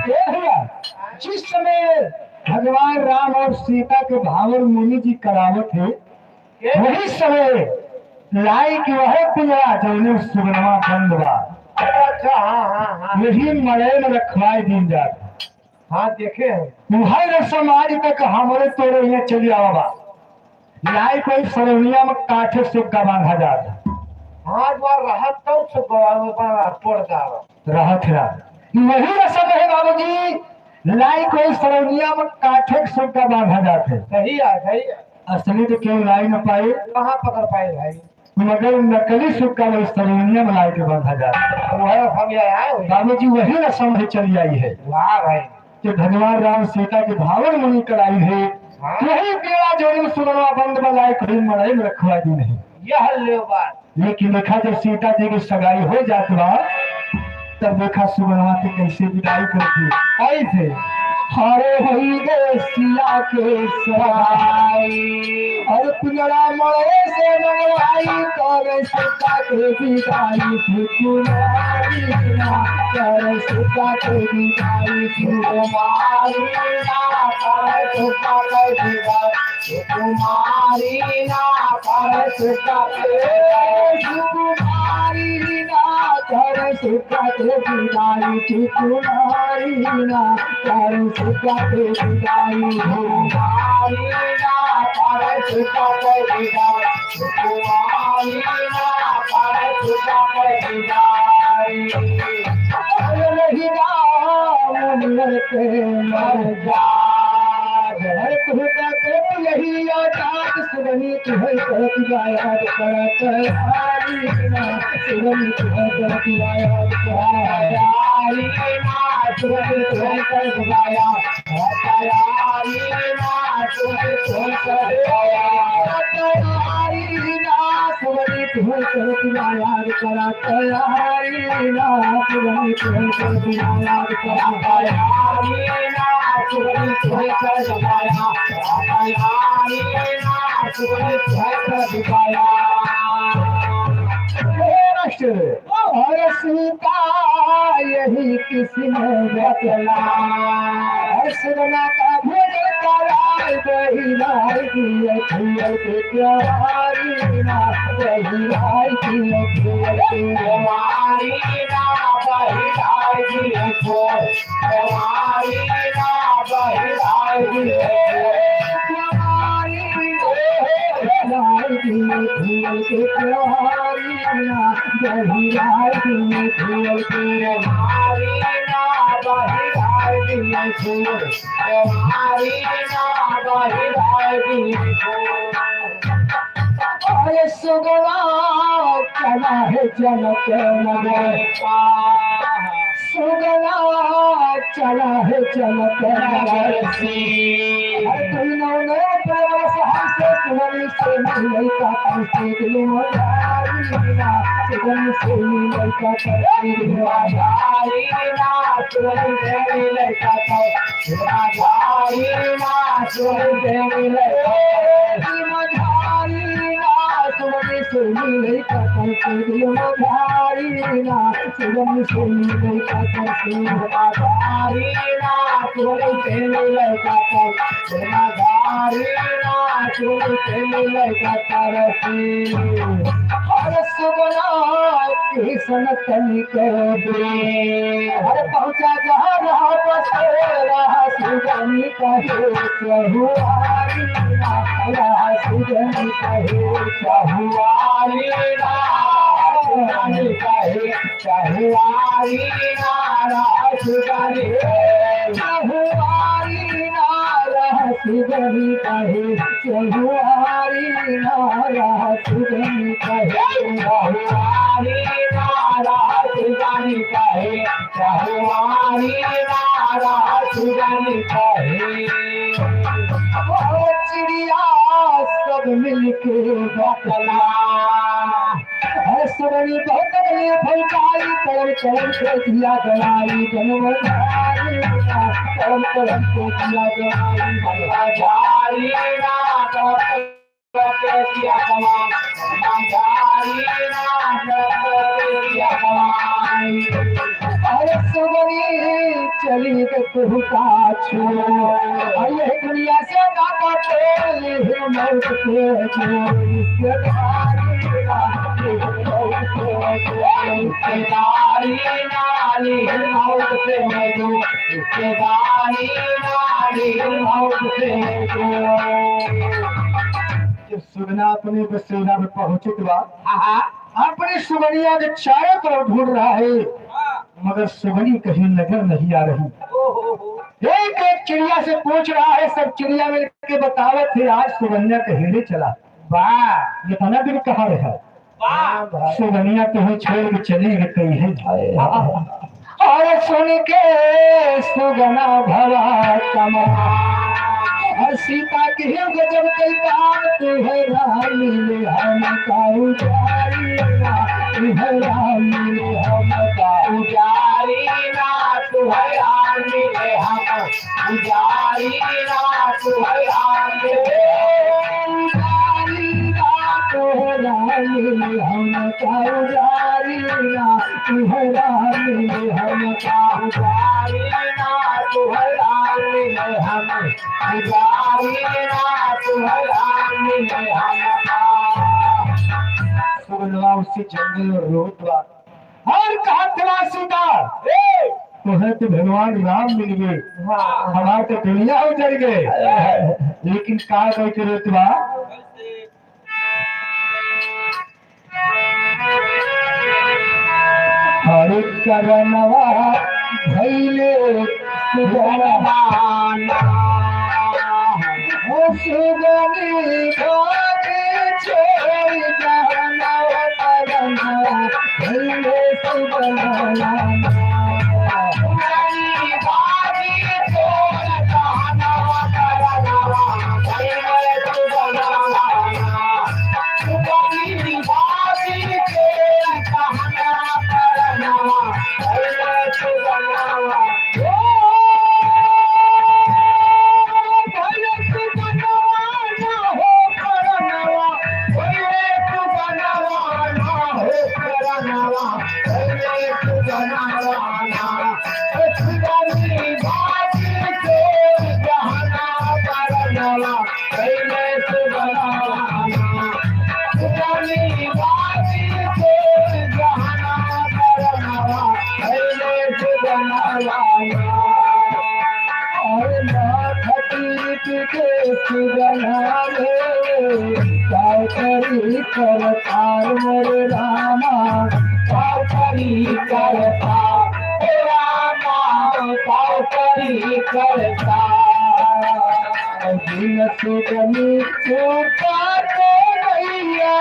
ए भैया, जिस समय भगवान राम और सीता के भावर मुनि जी करावत है, वही समय लाई कि वह पिंजरा जौने सुगनमा बंद बा। अच्छा, हाँ, हाँ, हाँ। यही मड़ई में रखवाई दीन जात। हाँ, देखे हैं। वह रसम आज तक हमरे तोरे यहाँ चली आवा बा। लाई कोई सरौनिया में काठे सुग्गा बांधा जात। हाँ, जो रहत तो सुग्गा बांधा, तोड़ डाला। रहत है। वही रसम है बाबूजी, लाई कोई सरौनिया में काठे के सुग्गा बांधा जात है। सही है, सही है। असली तो क्यों लाई न पाए? कहाँ पकड़ पाए भाई? मगर नकली सुग्गा वही सरौनिया में लाई के बांधा जात है। वह हम ये आए हुए। बाबूजी वही रसम है चली आई है। वाह भाई। कि भगवान राम सीता के भावर मुनि कराई है। हाँ। वही बेड़ा जोड़ी में सुगनवा बंद बा, लाई कोई मड़ई में रखवा दी नहीं। यह ले बात। लेकिन देखा, जब सीता जी की सगाई हो जात बा, तब देखा सुगनवा के कैसे विदाई करती। कैसे? हरे होई गे सिया के सगाई। अरे पिंजरा मड़ई से मंगवाई, करे सीता के विदाई सुकुमारी ना, करे सीता के विदाई सुकुमारी ना, करे सीता के विदाई सुकुमारी ना, करे सुता के, सुकुमारी ना, करे सुता के विदाई, सुकुमारी ना, करे सुता के विदाई, सुकुमारी ना, करे सुता के विदाई, सुकुमारी ना, करे सुता के विदाई। अरे नहीं राम मिलते मर जा। अरे तू का करत यही आजाद सुगनी तुहै करत आयाद करत आरी ना। सुगनी तुहै करत आयाद करत आरी ना। सुगनी तुहै करत आयाद करत आरी ना। सुगनी तुहै करत आयाद करत आरी ना। सुगनी तुहै करत आयाद करत आरी ना। सुगनी तुहै करत आयाद करत आरी ना। सुगनी तुहै करत आयाद करत आरी ना। सुगनी तुहै करत आयाद। हे राष्ट्र, और सीता यही किस्म बतला। और सुगना का भोजन कराए, बहिराए दिए फूल के प्यारी ना, बहिराए दिए फूल के प्यारी ना, बहिराए दिए फूल। हमारी ना बहिराई दिए, हमारी ना बहिराई दिए, हमारी ना बहिराई दिए, हमारी ना बहिराई दिए, हमारी ना बहिराई दिए। अरे सुगवा चला है जनक नगर। सुगवा चला है जनक नगर से। अरे तुम नौ नौ प्रयास हमसे सुगम से मिलता करते दिल मधारी ना। सुगम से मिलता करते दिल मधारी ना। सुगम से मिलता करते दिल मधारी ना। सुगम से मिलता करते दिल मधारी। कतर से दिल में भारी ना, सुगम से मिले कतर से। भारी ना, सुगम से मिले कतर से। भारी ना, सुगम से मिले कतर से। अरे सुगना किसन तनिक दे। अरे पहुँचा जहाँ रहा बसेरा, सुगनी कहे चहुआरी ना, रहा सुगनी कहे चहुआरी ना, सुगनी कहे चहुआरी ना, रहा सुगनी, चहुआरी ना, रहा सुगनी कहे चहुआरी ना, रहा सुगनी कहे चहुआरी ना, रहा सुगनी कहे चहुआरी ना, रहा सुगनी कहे। ओ चिड़िया सब मिलके बतला। अरे सुगनी बहुत तकलीफ होई, तड़प तड़प के जिया जलाई, जनम धारी, तड़प तड़प के जिया जलाई, झारी ना, तड़प तड़प के जिया जलाई, झारी ना, तड़प तड़प के जिया जलाई। अरे सुगनी चली के तू का छोड़, अरे दुनिया से नाता तोड़ ले मौत के जोड़। रिश्तेदारी नाली मौत से मजो, रिश्तेदारी नाली मौत से मजो। जब सुगना अपने बसेरा में पहुंचत बा, हाँ, हाँ। अपने सुगनिया के चारों तरफ ढूंढ रहा है, मगर सुगनी कहीं नजर नहीं आ रही। एक एक चिड़िया से पूछ रहा है, सब चिड़िया मिलके बतावत है, आज सुगनिया कहीं नहीं चला। वाह। इतना दिन कहाँ रहा? वाह। सुगनिया कहीं छोड़ के चली गई है। हाय, हाय। और सुन के सुगना भवा तमा। और सीता के गजब कई काम, तू है रानी ले हम का उजारी ना, तू है रानी ले हम का उजारी ना, तू है रानी ले हम उजारी ना, तू है रानी ले, उजारी ना, तू है रानी ले हम का उजारी ना, तू है रानी ले हम का उजारी ना, तू है रानी ले हम उजारी ना, तू है रानी ले हम का। सुगनवा उसी जंगल में रोत बा। और कहा तला सीता, ए, तोहे तो भगवान राम मिल गए, हाँ। हमार तो दुनिया उजर गए। लेकिन का कह के रोत बा? हर करनवा भइले सुगनवाना। ओ सुगनी भागे छोड़ जहनवा करनवा भइले सुगनवाना। सुगनी भागे छोड़ जहनवा करनवा भइले सुगनवाना। करतार मोरे रामा, का करी करतार, ए रामा, का करी करतार। बिन सुगनी चूका तो नैया।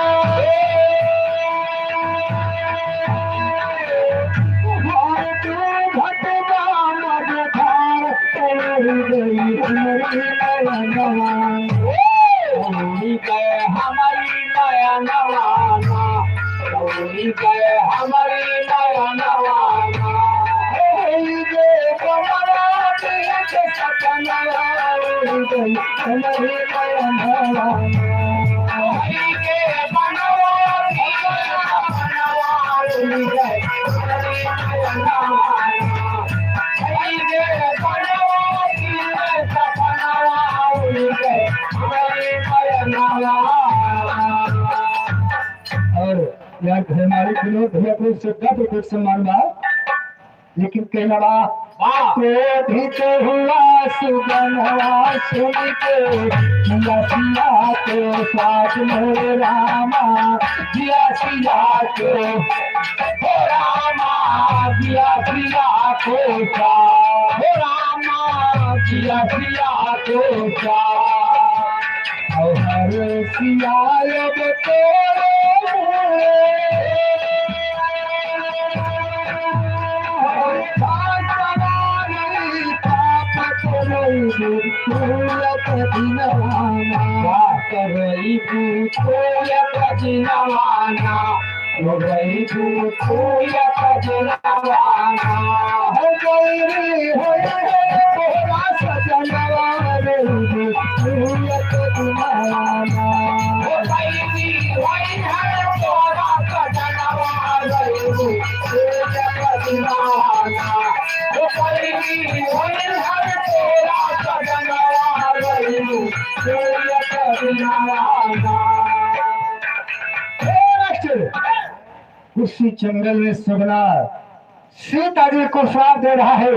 हर तू घटना मझधार तोड़ गई हमरी नयनवा। उड़ी गए हमरी नयनवा ना, उड़ी गए हमरी नयनवा ना। उड़ी गए कमला के सपनवा, उड़ी गई हमरी नयनवा ना। उड़ी गए बनवा के यार, हमारे विनोद भैया को श्रद्धा पूर्वक सम्मान बा, लेकिन कहना बा, वाह। क्रोधित हुआ सुगनवा सुन के जिया सिया के साथ मोरे रामा, जिया सिया के, हो रामा, जिया सिया के साथ, हो रामा, जिया सिया के साथ। और हर सियाल बतोरे मुड़े, और खासवारी पाप तोरे सूरत दिनवाना। करई तू सूरत दिनवाना। हो गई तू फूल सजनवाना, हो गई रे, हो गई रे तोरा सजनवा रे, फूल सजनवाना। हो गई रे, होई है तोरा सजनवा रे, फूल सजनवाना। हो गई रे, होई है तोरा सजनवा रे, फूल सजनवाना। हे रक्षक, उसी जंगल में सुगना सीता जी को श्राप दे रहा है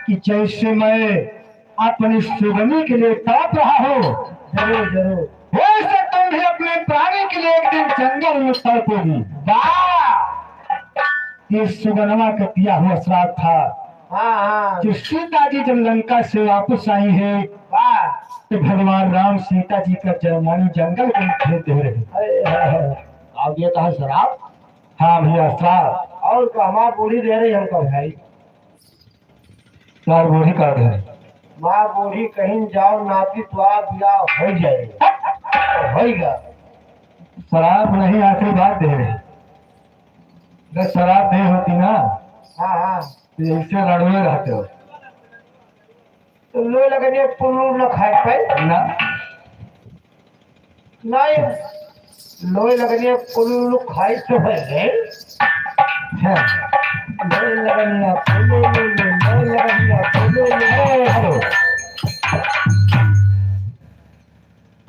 कि जैसे मैं अपनी सुगनी के लिए तड़प रहा हूँ, जरूर, जरूर। वैसे तुम भी अपने प्राणी के लिए एक दिन जंगल में तड़पोगी। वाह! ये सुगनवा का दिया हुआ श्राप था। हाँ, हाँ। जो सीता जी जब लंका से वापस आई है, वाह। तो भगवान राम सीता जी का जयमानी जंगल में भेज दे रहे। अरे, हाँ, हाँ। अब ये कहा श्राप? हाँ भैया, श्राप। और तो हमार बूढ़ी दे रही हमको भाई। हमार बूढ़ी का दे? हमार बूढ़ी कहीं जाओ नाती तो आप या हो जाए। होइगा। श्राप नहीं, आशीर्वाद दे रहे। अगर श्राप दे होती ना, हाँ, हाँ। तो ऐसे रड़वे रहते हो। तो लोई लगन एक पुल्लू न खाए पाए। ना। नहीं, लोई लगन एक पुल्लू खाए तो है, है। हैं? लोई लगन एक पुल्लू, लोई लगन एक पुल्लू, ए, हेलो।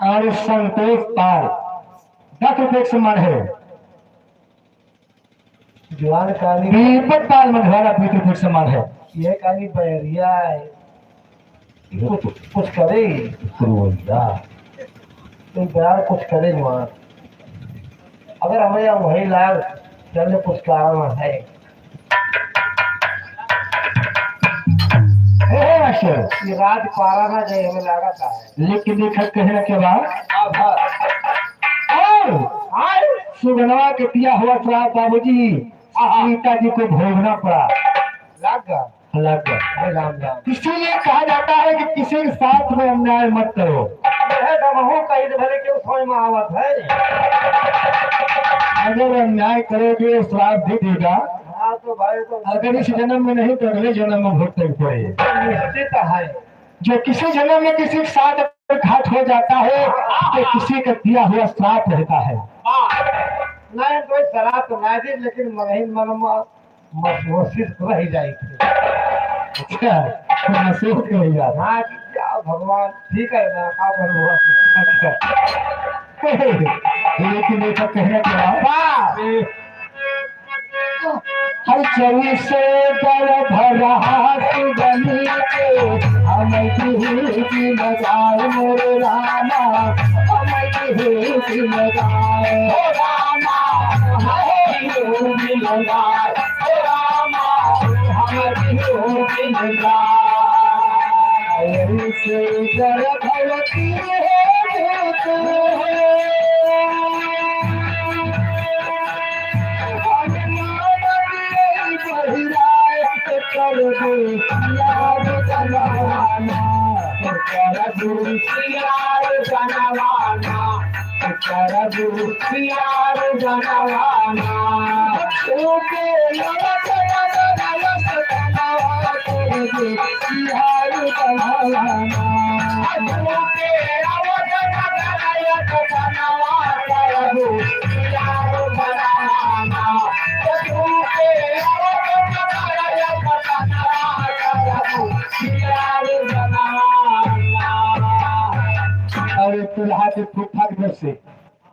और संतोष पाल, दस रुपये के सम्मान है। जवान काली दीपक पाल मझवारा पीतू फिर समान है। ये काली बैरिया है। ये कुछ, कुछ करे। क्रूरता। तो यार कुछ करे जवान। अगर हमें यहाँ वही लाग, चलने कुछ कारण है। हे मास्टर। ये राज पारा ना जाए, हमें लागत है। लेकिन देखा कहने के बाद अब और आए सुगनवा के दिया हुआ श्राप बाबूजी, आहा। सीता जी को भोगना पड़ा। लग गया। लग गया। अरे राम राम। इसीलिए कहा जाता है कि किसी के साथ में अन्याय मत करो। यह तो महू कही तो भले क्यों समझ में आवत है। अगर अन्याय करोगे, श्राप भी देगा। हाँ, तो भाई, तो अगर इस जन्म में नहीं, तो अगले जन्म में भुगतनी पड़ेगी। निश्चित है। जो किसी जन्म में किसी के साथ घात हो जाता है, तो किसी का दिया हुआ श्राप रहता है। नहीं, कोई श्राप तो ना दे, लेकिन मन ही मन में महसूस रह जाए थे। अच्छा, तो महसूस रह जाए। हाँ, क्या भगवान, ठीक है ना, आप भगवान। अच्छा। लेकिन ये तो कहने के बाद वाह। हर जैसे गर्भ रहा सुगनी के, हम दूध लगाए मोरे रामा, हम दूध लगाए। हो रामा, हम दूध लगाए। हो रामा, हम दूध लगाए। ऐसे गर्भवती है तू। और एक दुल्हा के फूफा के घर से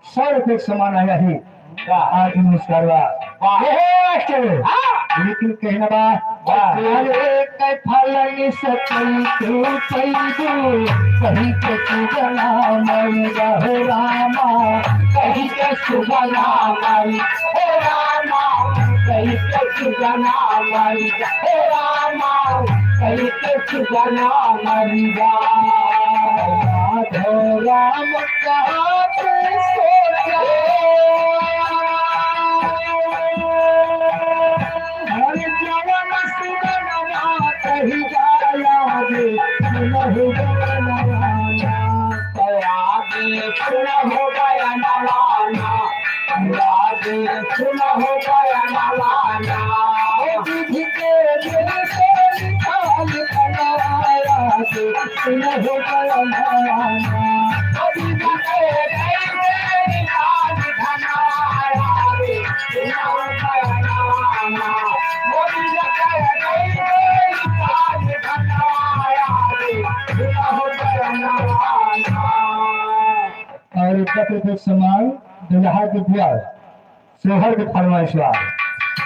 सौ रुपये के सामान आया है। वाह। आज नमस्कार बा। वाह। ए, के? हाँ। लेकिन कहना बा, वाह। अरे, के फलन से कई तू पैदू, कहीं के सुगना मरी हो रामा, कहीं के सुगना मरी हो रामा, कहीं के सुगना मरी हो रामा, कहीं के सुगना मरी। राम कहा तू सोचा। हर जवन सुगनवा कही जाला रे, सुनहु बयनवाना। तो आगे सुनहु बयनवाना। आगे सुनहु बयनवाना। ओ विधि के दिल से निकाल बनाया रे, सुनहु बयनवाना। ओ विधि के दिल से निकाल बनाया रे, सुनहु बयनवाना। ओ विधि के दिल से निकाल बनाया रे, सुनहु बयनवाना। और पत्र के समान दुल्हा के बुआ, सोहर के फरमाइश बा।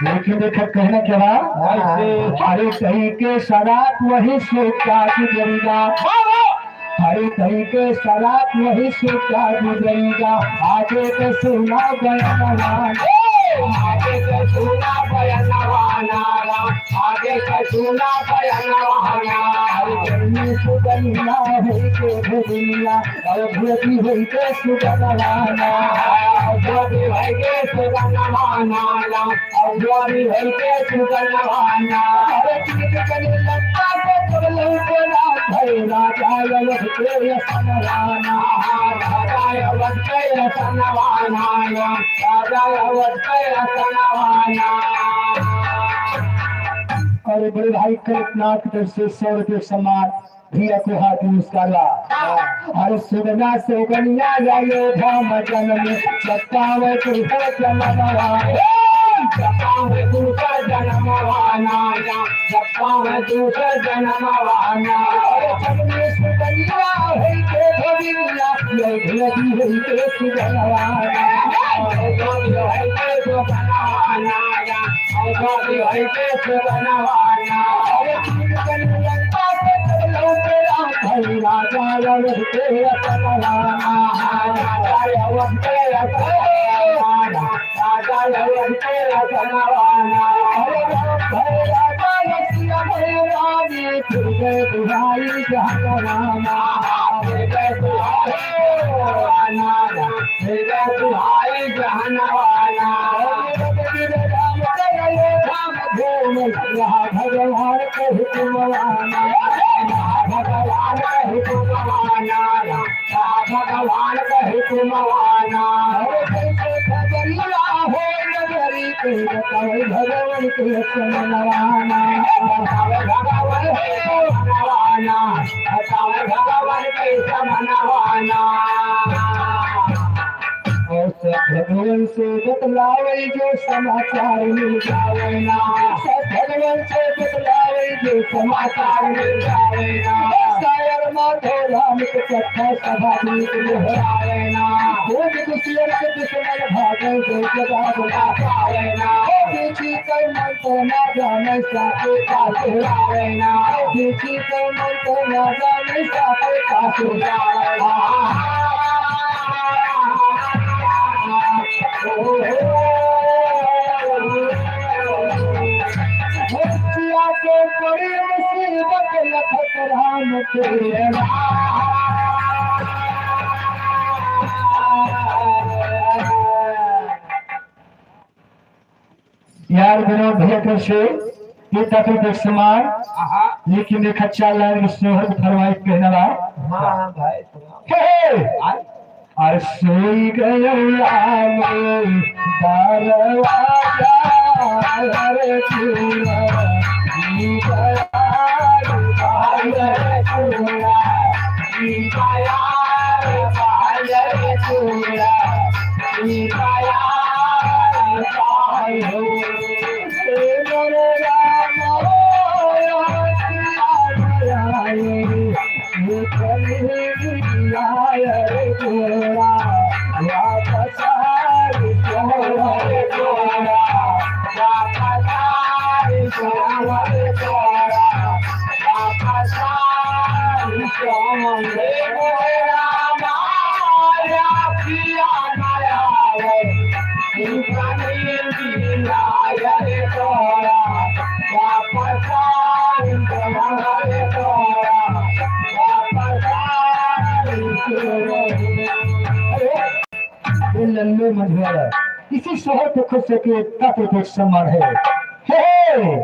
लेकिन देखा कहना क्या बा? कैसे? अरे कहीं के शराब वही सोचा की जरूरा। अरे कहीं के शराब वही सोचा की जरूरा। आगे के सुना बयनवाना। आगे के सुना बयनवाना। आगे के सुना बयनवाना। अरे जन्मी सुगनिया होई के भगिनिया। अरे भोगी होई के सुगनवाना। भोगी होई के सुगनवाना। भोगी होई के सुगनवाना। अरे ठीक कनी लंका से जब लौटना भई राजा अवध के असनवाना। राजा अवध के असनवाना। राजा अवध के असनवाना। अरे बड़े भाई कल्पनाथ के से सौ रुपये सम्मान। भैया को हाथ नमस्कार बा। अरे सुगना सुगनिया आयो धाम जनम, जप्पा में तुलसा जनमवा। जप्पा में तुलसा जनमवा ना, जप्पा में तुलसा जनमवा ना। अरे जन्मी सुगनिया होई के भगिनिया, ये भोगी होई के सुगनवा ना। भोगी होई के सुगनवा ना। अरे ठीक कनी लंका से जब लौटे राम भई राजा अवध के असनवाना। राजा अवध के असनवाना। राजा अवध के असनवाना। अरे राम भई राजा रसिया भई रानी फिर गए दुहाई जहनवाना। फिर गए दुहाई जहनवाना। हे रे दुहाई जहनवाना। राम करे राम धूम, रहा भगवान के हुकुमवाना। रहा भगवान के हुकुमवाना। रहा भगवान के हुकुमवाना। अरे कैसे खबरिया हो नगरी के, बताओ भगवान के समनवाना। बताओ भगवान के समनवाना। बताओ भगवान के समनवाना। और सब भगवान से बतलावे जो समाचार मिल जावे ना। सब भगवान से बतलावे जो समाचार मिल जावे ना। शायर माधो राम के कथा सभा नीक लहरावे ना। भूत दुष्यंत दुश्मन भागे जो जवाब ना पावे ना। ओ पीछी कर मंत्र ना जाने साथे का सुरावे ना। ओ पीछी कर मंत्र ना जाने साथे का सुरावे ना। भैया के बड़ी मुसीबत लखत राम के। यार विनोद भैया के से ये तक के समान, आहा। लेकिन एक अच्छा लाइन में सोहर के फरमाइश कहना बा। हाँ, हाँ, भाई, सुनाओ। हे, हे। हाँ। अरे सोई गयो राम दरवाजा, अरे दूरा, ई दरबार बाहर दूरा, ई दरबार बाहर दूरा, ई दरबार बाहर हो। ये लल्लू मंझवाला, इसी शोहर पे खुश होके इतना तो कुछ सम्मान है। हे, हे,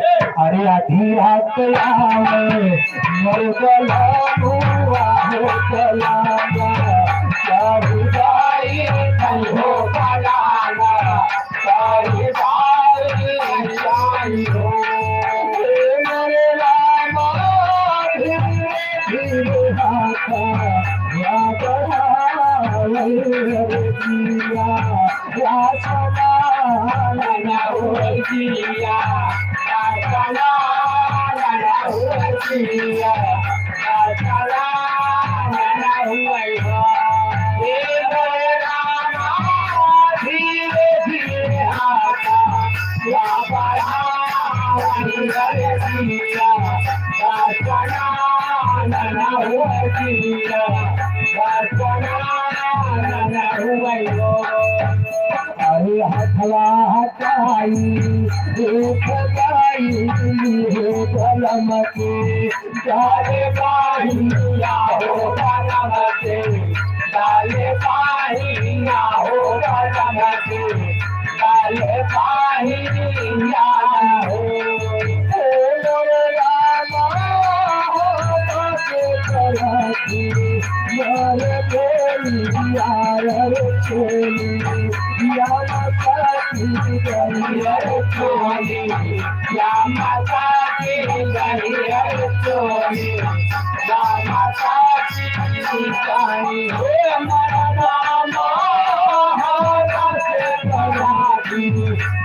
अरे आधी रात आवे मोर बलमुआ हो बलमुआ, चाही जाई हो बलमुआ, चाही जाई हो। हे मोरे रामा, धीरे धीरे हाथा, या बढ़ावे रे जिया। अरे हथवा हटाई, हे भगाई, हे बलम के, डाले बाहिया हो बलम के, डाले बाहिया हो बलम के, डाले बाहिया हो। हे मोरे रामा हो, के तरह की, यार बोली, यार बोली। या माता की जय, या माता की जय, या माता की जय। हे हमारा राम, हमारा से बड़ा भी,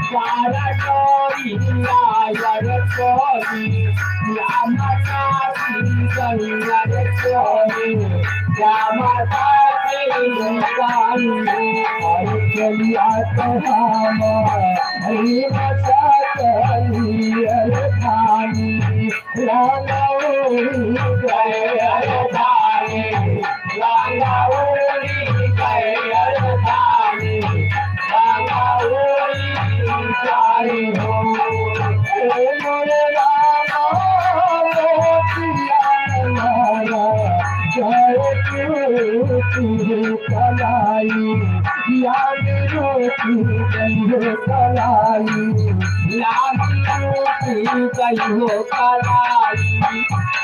सारा कोई आयर कोई, या माता की जय, या माता की जय। अरे चलिया तो हम, अरे बचा चलिए रे धानी, राम उड़ी गए रे धानी, राम उड़ी गए रे धानी, राम उड़ी गए हो। ए मोरे राम, मोतिया वाला, जय तुझे कलाई, याद रोती गई हो कलाई, याद रोती गई हो कलाई,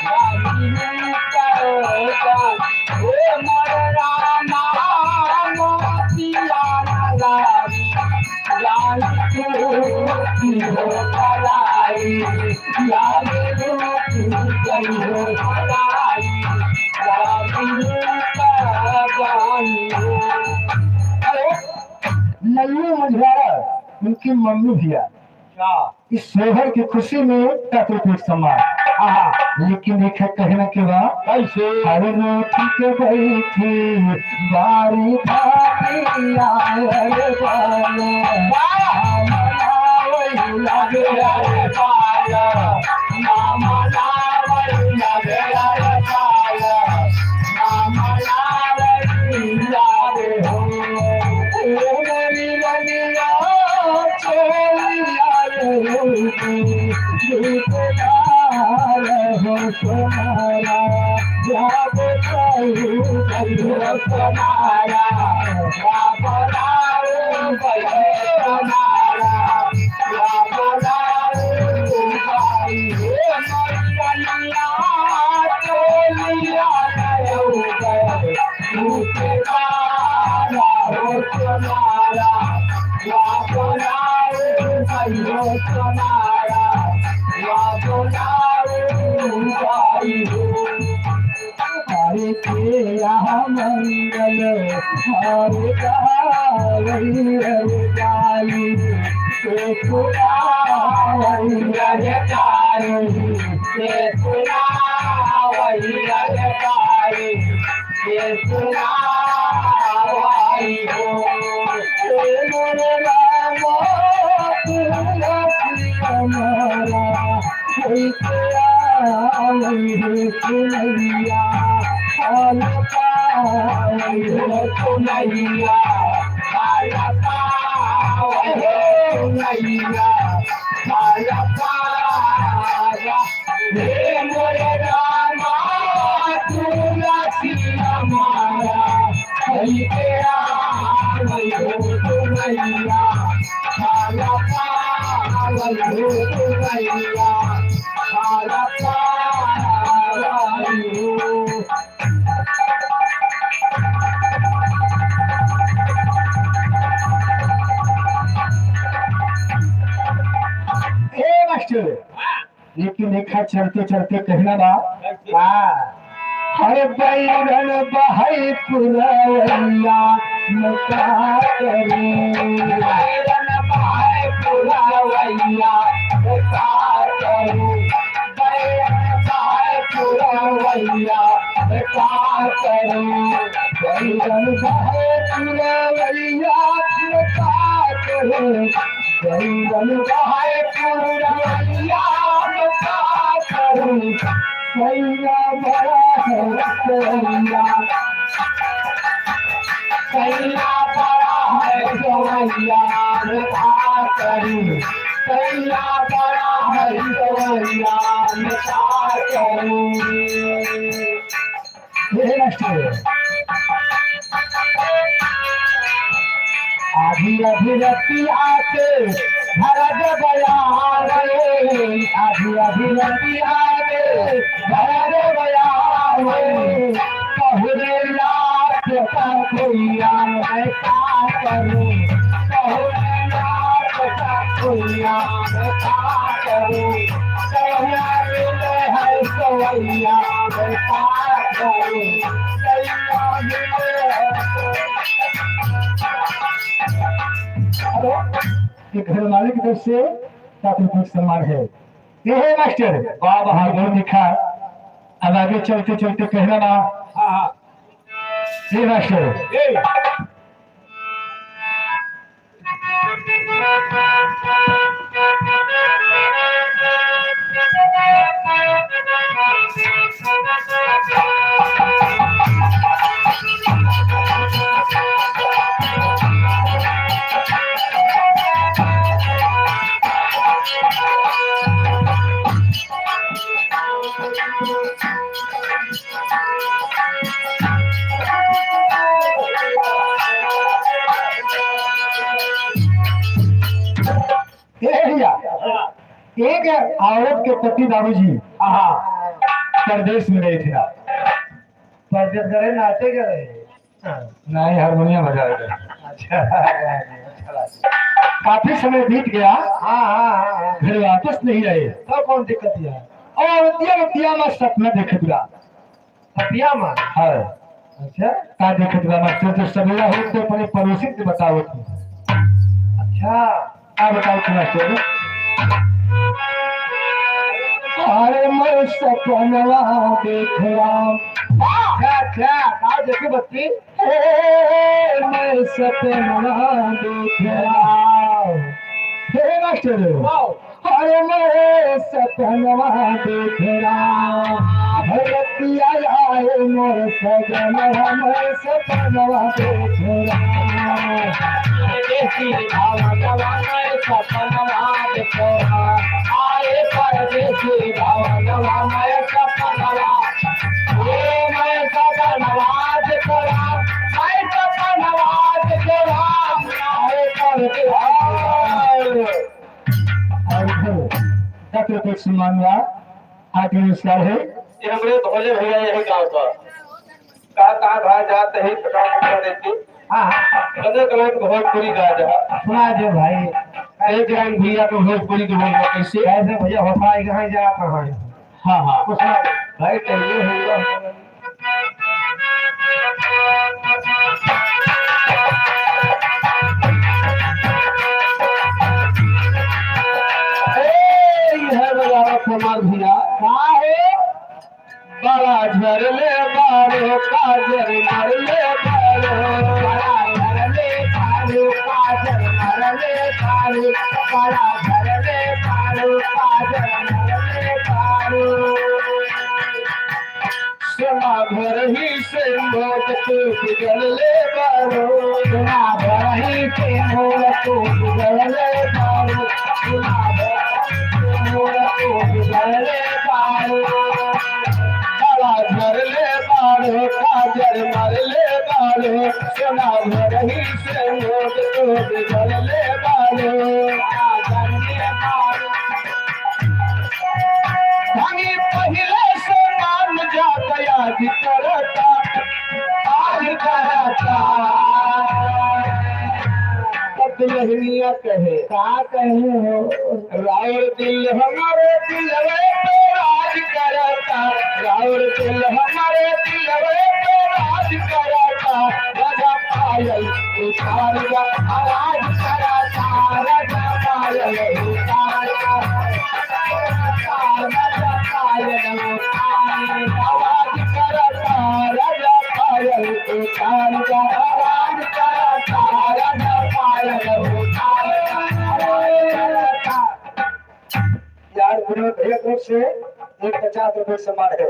याद रोती गई। ओ मोरे रामा, मोतिया वाला, लल्लू मंझवाला, उनकी मम्मी भी आ। अच्छा। इस सोहर की खुशी में तत्व कुछ समा। आहा। लेकिन एक है कहना के बा। कैसे? हर रोटी के बैठी बारी बारी आए रे बाला। वाह। मनावै लगे रे बाला। मनावै लगे रे बाला। मनावै लगे हो। ए मेरी रनिया चोलिया रे। हरे के यहाँ मंगल हर गावैया गाई, के सुनावैया गाई, के सुनावैया गाई। ये सुनावाई हो, ए मोरे रामा, तुलसी हमारा, कोई तेरा नहीं सुनैया, ए मास्टर, लेकिन देखा चलते चलते कहना बा। हाँ। अरे बैरन बहै पुरवैया में का करूं? बैरन बहै पुरवैया में का करूं? बैरन बहै पुरवैया में का करूं? बैरन बहै पुरवैया में का करूं? बैरन बहै पुरवैया में का करूं? सैया बड़ा है सैया, सैया बड़ा है सैया में का करूं? सैया बड़ा है सैया में का करूं? हे मास्टर। आधी आधी रतिया के घर जब आवे, आधी आधी रतिया के घर जब आवे, बहुरे लाख का भैया मैं का करूं? बहुरे लाख का भैया मैं का करूं? हेलो, ये घर मालिक की तरफ से काफी कुछ सम्मान है। ये है मास्टर, वाह, वाह, बहुत लिखा। अब आगे चलते चलते कहना ना। हाँ, हाँ। ये मास्टर। ए। ए भैया, एक औरत के पति बाबूजी, हाँ, परदेश में गए थे। परदेश गए, नाचे गए। नहीं, हारमोनियम बजा रहे। अच्छा, अच्छा। काफी समय बीत गया, हाँ, हाँ, हाँ, हाँ। घर वापस नहीं आए। तब कौन दिक्कत है? और रतिया, रतिया में सपना देखत बा। रतिया में? हाँ। अच्छा। का देखत बा मास्टर? तो सवेरा हो तो अपने पड़ोसी से बतावत हूँ। अच्छा। का बतावत हूँ मास्टर? अरे मैं सपनवा देख राम। अच्छा, अच्छा। का देखी बच्ची? हे मैं सपनवा देख राम। हे मास्टर। वाह। अरे मैं सपनवा देख राम, रतिया आए मोर सजनवा, मैं सपनवा देख राम। परदेसी भवनवा मैं सपनवा देख राम, आए परदेसी भवनवा मैं सपनवा, ए मैं सपनवा देख राम, मैं सपनवा देख राम, आए परदेसी। और इधर डॉक्टर कोई सम्मान हुआ, हार्दिक नमस्कार है। ये हमरे भोले भैया यही गाँव का। का, का भाई जात है, प्रणाम कर देती। हाँ, हाँ। अनेक लाइन भोजपुरी गा जा। सुना दे भाई। एक लाइन भैया को भोजपुरी के बोल दो, कैसे? कैसे भैया, होता है, कहाँ जा, कहाँ है? हाँ, हाँ। कुछ ना, भाई, तो ये होगा। ए, इहे बजावत हमार भैया। का है? बड़ा झरले बारो, काजर मरले बारो। बड़ा झरले बारो, काजर मरले बारो। बड़ा झरले बारो, काजर मरले बारो। ना भरही से मोट तू बिगड़ले बारो, ना भरही से मोट तू बिगड़ले बारो, ना भरही से मोट तू बिगड़ले बारो। काला झरले बारो, काजर मरले बारो, सोना भरही से मोट तू बिगड़ले बारो। धनी पहिले से मान जा, आज करता, आज करता। तब दुल्हनिया कहे, का कहे हो? राउर दिल हमारे दिलवे पे राज करता, राउर दिल हमारे दिलवे पे राज करता। राजा पायल उतार जा, आवाज करता, राजा पायल उतार जा, राजा पायल उतार जा, आवाज करता, राजा पायल उतार जा, आवाज करता, राजा पायल उतार जा, आवाज करता। यार, विनोद भैया की ओर से एक पचास रुपए सम्मान है।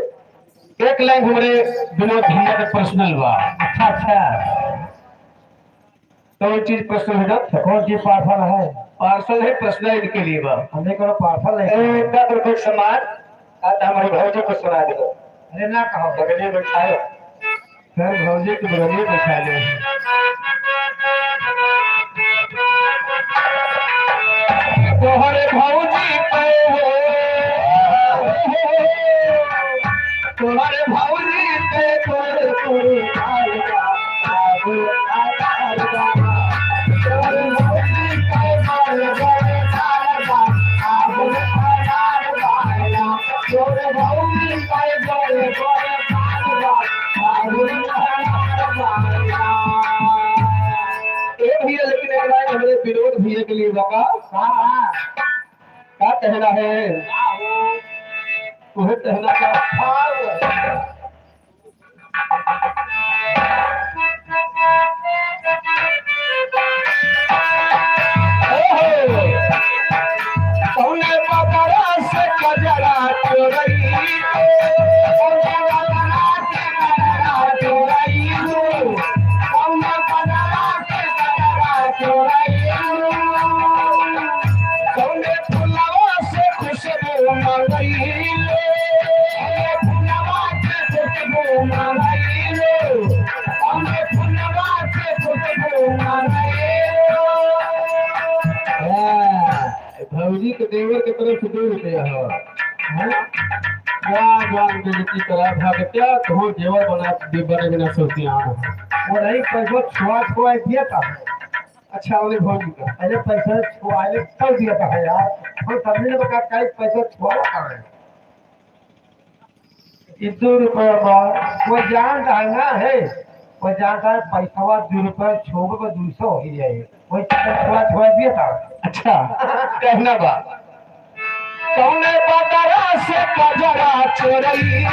एक लाइन हमरे विनोद भैया के पर्सनल बा। अच्छा, अच्छा। कौन चीज पर्सनल है ना? कौन चीज पार्सल है? पार्सल है, पर्सनल इनके लिए बा। हमें कोनो पार्सल नहीं। ए, दस रुपए सम्मान, आज हमारी भौजी को सुना दो। अरे ना कहो। बगलिए बैठाए। फिर भौजी के बगलिए बैठा ले। तोहरे भौजी पे हो, तोहरे भौजी पे तोरे तोरे आलगा, आलगा, आलगा। तोहरे भौजी पे तोरे तोरे आलगा, आलगा, आलगा। ए भैया, लेकिन एक लाइन हमरे विनोद भैया के लिए बा का? हाँ, हाँ। का कहना है? हाँ, हो। तुहे कहना का? हाँ, हो। कौने बदरा से कजरा चोरई, कौने बदरा से कजरा चोरई, कौने बदरा से कजरा चोरई, कौने फुलवा से खुशबू मंगई, फुलवा से खुशबू मंगई, कौने फुलवा से खुशबू मंगई। हाँ, भौजी के देवर के तरफ से दो रुपया हो। हाँ? क्या जान बेइज्जती करा, भाग क्या, तुम जेवर बना, बने बिना सोती आ। वो नहीं, पैसो छुआ छुआ दिया था। अच्छा, वाले भौजी का। पहले पैसा छुआ ले, तब दिया था यार। हम तभी ने बता, कई पैसा छुआ कहाँ है? ई दो रुपया बा, कोई जानता है ना है? कोई जानता है, पैसवा दो रुपया छोड़ के दो सौ हो जाए। कोई पैसवा छोड़ दिया था। अच्छा, कहना बा। कौने बदरा से कजरा चोरई,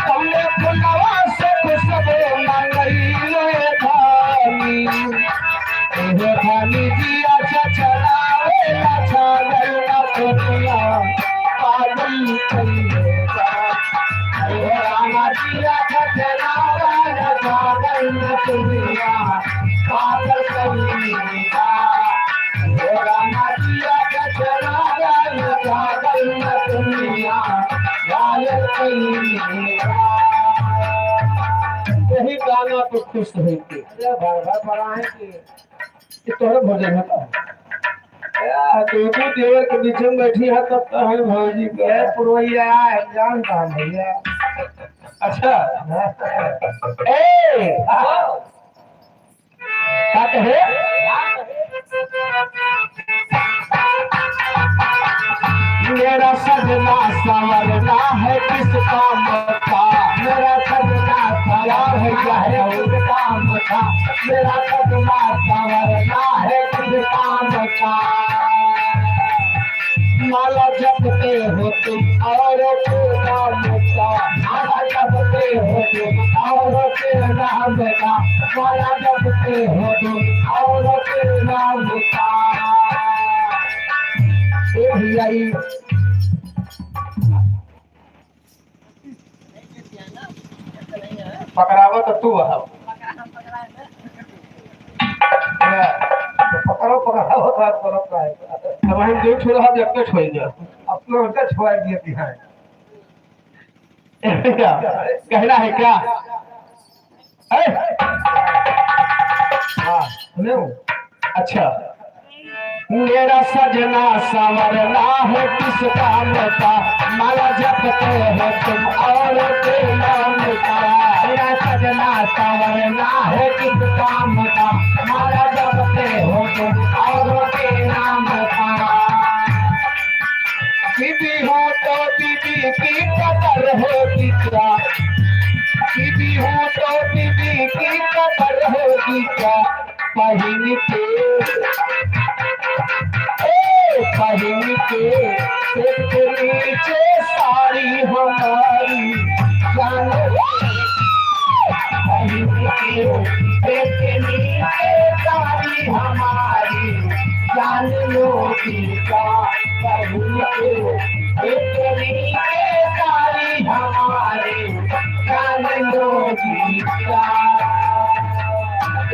कौने फुलवा से खुशबू मंगई, लो धानी। एहो धनी जिया छछनावेला छागल नथुनिया, पागल कइले बा। एहो रामा जिया छछनावेला छागल नथुनिया, पागल कइले बा। एहो रामा जिया छछनावेला छागल नथुनिया, पागल कइले बा। यही गाना पे खुश होइके। अरे भर भर पड़ा है कि ये तोहरा भजन है का? आ, तो तू देवर के बीच में बैठी है, तब तो है भौजी का। ये पुरवैया है, जानता है भैया। अच्छा। हाँ। ए! का कहे? मेरा सजना संवरना है किस काम का? मेरा सजना संवरना है किस काम का? मेरा सजना संवरना है किस काम का? माला जपते हो तुम औरों के नाम का, माला जपते हो तुम औरों के नाम का, माला जपते हो तुम औरों के नाम का। ए भैया, ई पकड़ावा तो तू आवा। पकड़ो, पकड़ाओ, बात करो, का है? अब हम दो ठो रहा, जब तक छोड़ जा। अब तो उनका छोड़ दिया कि हाँ। कहना है क्या? है? हाँ, सुनो। अच्छा। मेरा सजना संवरना है किस काम का, माला जपते हो तुम औरों के नाम का। मेरा सजना संवरना है किस काम का, माला जपते हो तुम औरों के नाम का। बीबी हूँ तो बीबी की कदर होगी क्या? बीबी हूँ तो बीबी की कदर होगी क्या? पहन के, ए, पहन के पेट के नीचे साड़ी हमारी जान, पहन के पेट के नीचे साड़ी हमारी जान लोगी क्या? पहन के पेट के नीचे साड़ी हमारी जान लोगी क्या?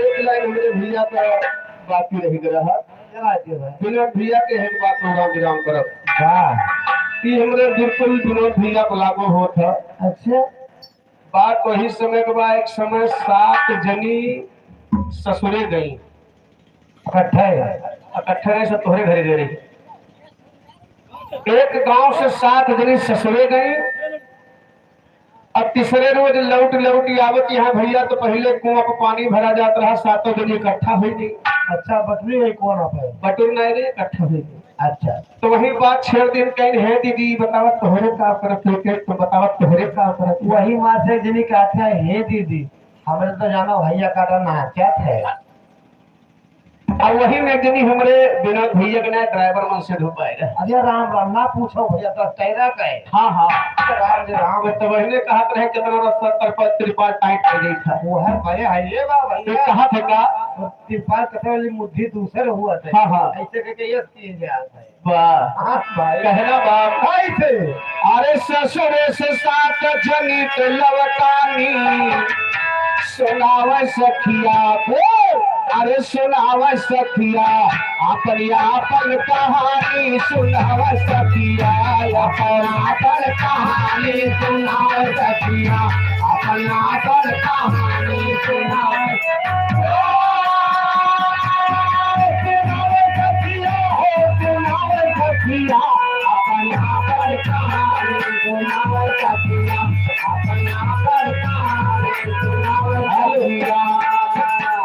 एक लाइन हमरे भैया का बाकी रह गया है। क्या बात है भाई? विनोद भैया के एक बात प्रोग्राम विराम करब। वाह। ई हमरे बिल्कुल विनोद भैया को लागू होत है। अच्छा। बात वही समय के बा, एक समय सात जनी ससुरे गई। इकट्ठे? इकट्ठे नहीं, सब तोहरे घरे गए रही। एक गांव से सात जनी ससुरे गई। अब तीसरे रोज लौट लौट आवत यहाँ भैया, तो पहले कुआं पर पानी भरा जात रहा, सातों जनी इकट्ठा हुई गई। अच्छा, बटुरी है कुआं पर? बटुर नहीं रे, इकट्ठा हुई गई। अच्छा। तो वही बात छेड़ दिन कहीं, "हे दीदी, बतावा तोहरे का करत है, के तो बतावा तोहरे का करत है?" वही माँ से जनी कहते हैं, "हे दीदी, हमरे तो जानो भैया का तो नाचत है।" अब वही में एक जनी हमरे विनोद भैया के ना ड्राइवर मन से धूप आएगा। अरे राम राम, ना पूछो भैया, तो टैरा का है। हाँ, हाँ। राम जी राम। तो वही ने कहा रहे, कितना रस्ता तर पर तिरपाल टाइट कर गई था। वो है भैया, है ये बा भैया। तो कहा थे का? वो तिरपाल कटे वाली मुट्ठी दूसरे हुआ था। हाँ, हाँ। ऐसे करके ये चीज याद है। वाह। हाँ भाई। कहना बाप। कैसे? अरे ससुरे से सात जनी के लवटानी, सुनावे सखिया। अरे सुनावे सखिया, अपनी आपन कहानी सुनावे सखिया, अपन आपन कहानी सुनावे सखिया, अपन आपन कहानी सुनावे।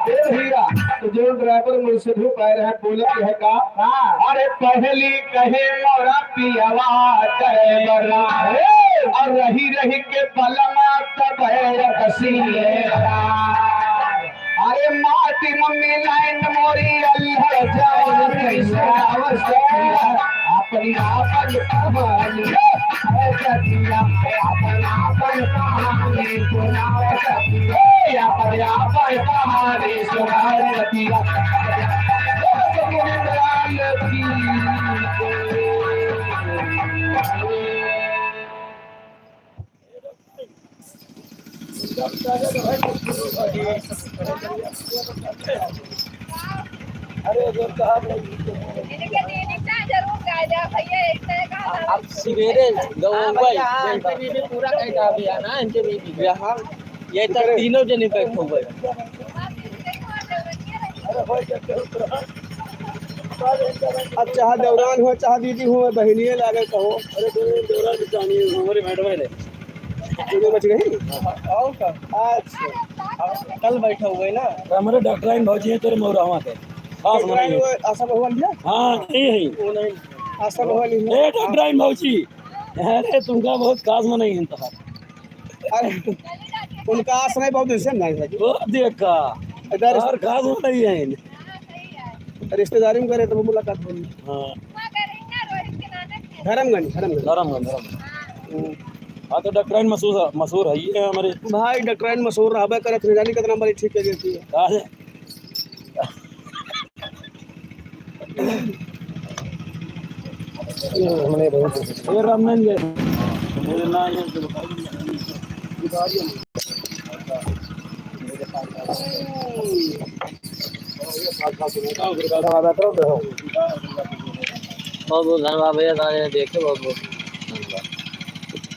ए भैया, तो जो ड्राइवर मुझसे धूप आए रहे, बोलत है का? हाँ। अरे पहली कहे मोरा पियवा ड्राइवर, ए! और रही रही के बलमा तबे रकसी। अरे माटी मम्मी लाइन मोरी अल्लाह जान सुनाव सखिया, अपनी आपन कहानी है सखिया, अपन आपन कहानी सुनाव सखिया, अपन आपन कहानी सुनाव सखिया। अरे, जो कहा भाई। इनके दीदी का जरूर गाय दे भैया, एक तरह का आप सवेरे गौवा हाँ, भैया, हाँ, इनके बीबी पूरा कहीं था भैया ना, इनके बीबी। यहाँ ये तक तीनों जने बैठे हुए हैं। अब चाहे देवरान हो, चाहे दीदी हो, बहिनिये लागे कहो। अरे, दो देवरान की कहानी है, हमारे मैडम है। दोनों बच गई? हाँ, और का? अच्छा। अब कल बैठा हुआ है ना? तो हमारे डॉक्टराइन भौजी हैं, तेरे मौरहवा के। खास डॉक्टराइन मनई है। वो आशा बहु वाली है? हाँ, ये है। वो नहीं। आशा बहु वाली है। ए, डॉक्टराइन भौजी। अरे, तुमका बहुत खास मनई है तो। अरे, उनका आस नहीं, बहुत दिन से हम जाने लगे। ओ, देखा। इधर और खास मनई है। रिश्तेदारी में करे तो मुलाकात होई। हाँ। धर्मगंज, धर्मगंज। धर्मगंज, धर्मगंज। हम्म। हाँ, तो डॉक्टराइन मशहूर, मशहूर है ये हमारे। भाई, डॉक्टराइन मशहूर रहबे करे, फिर जानी कितना बड़ी ठीक कर देती है। काहे? ये हमने बहुत ये रामनंद है। मेरे नाम है। बहुत बहुत धन्यवाद भैया, ताने देखे बहुत बहुत।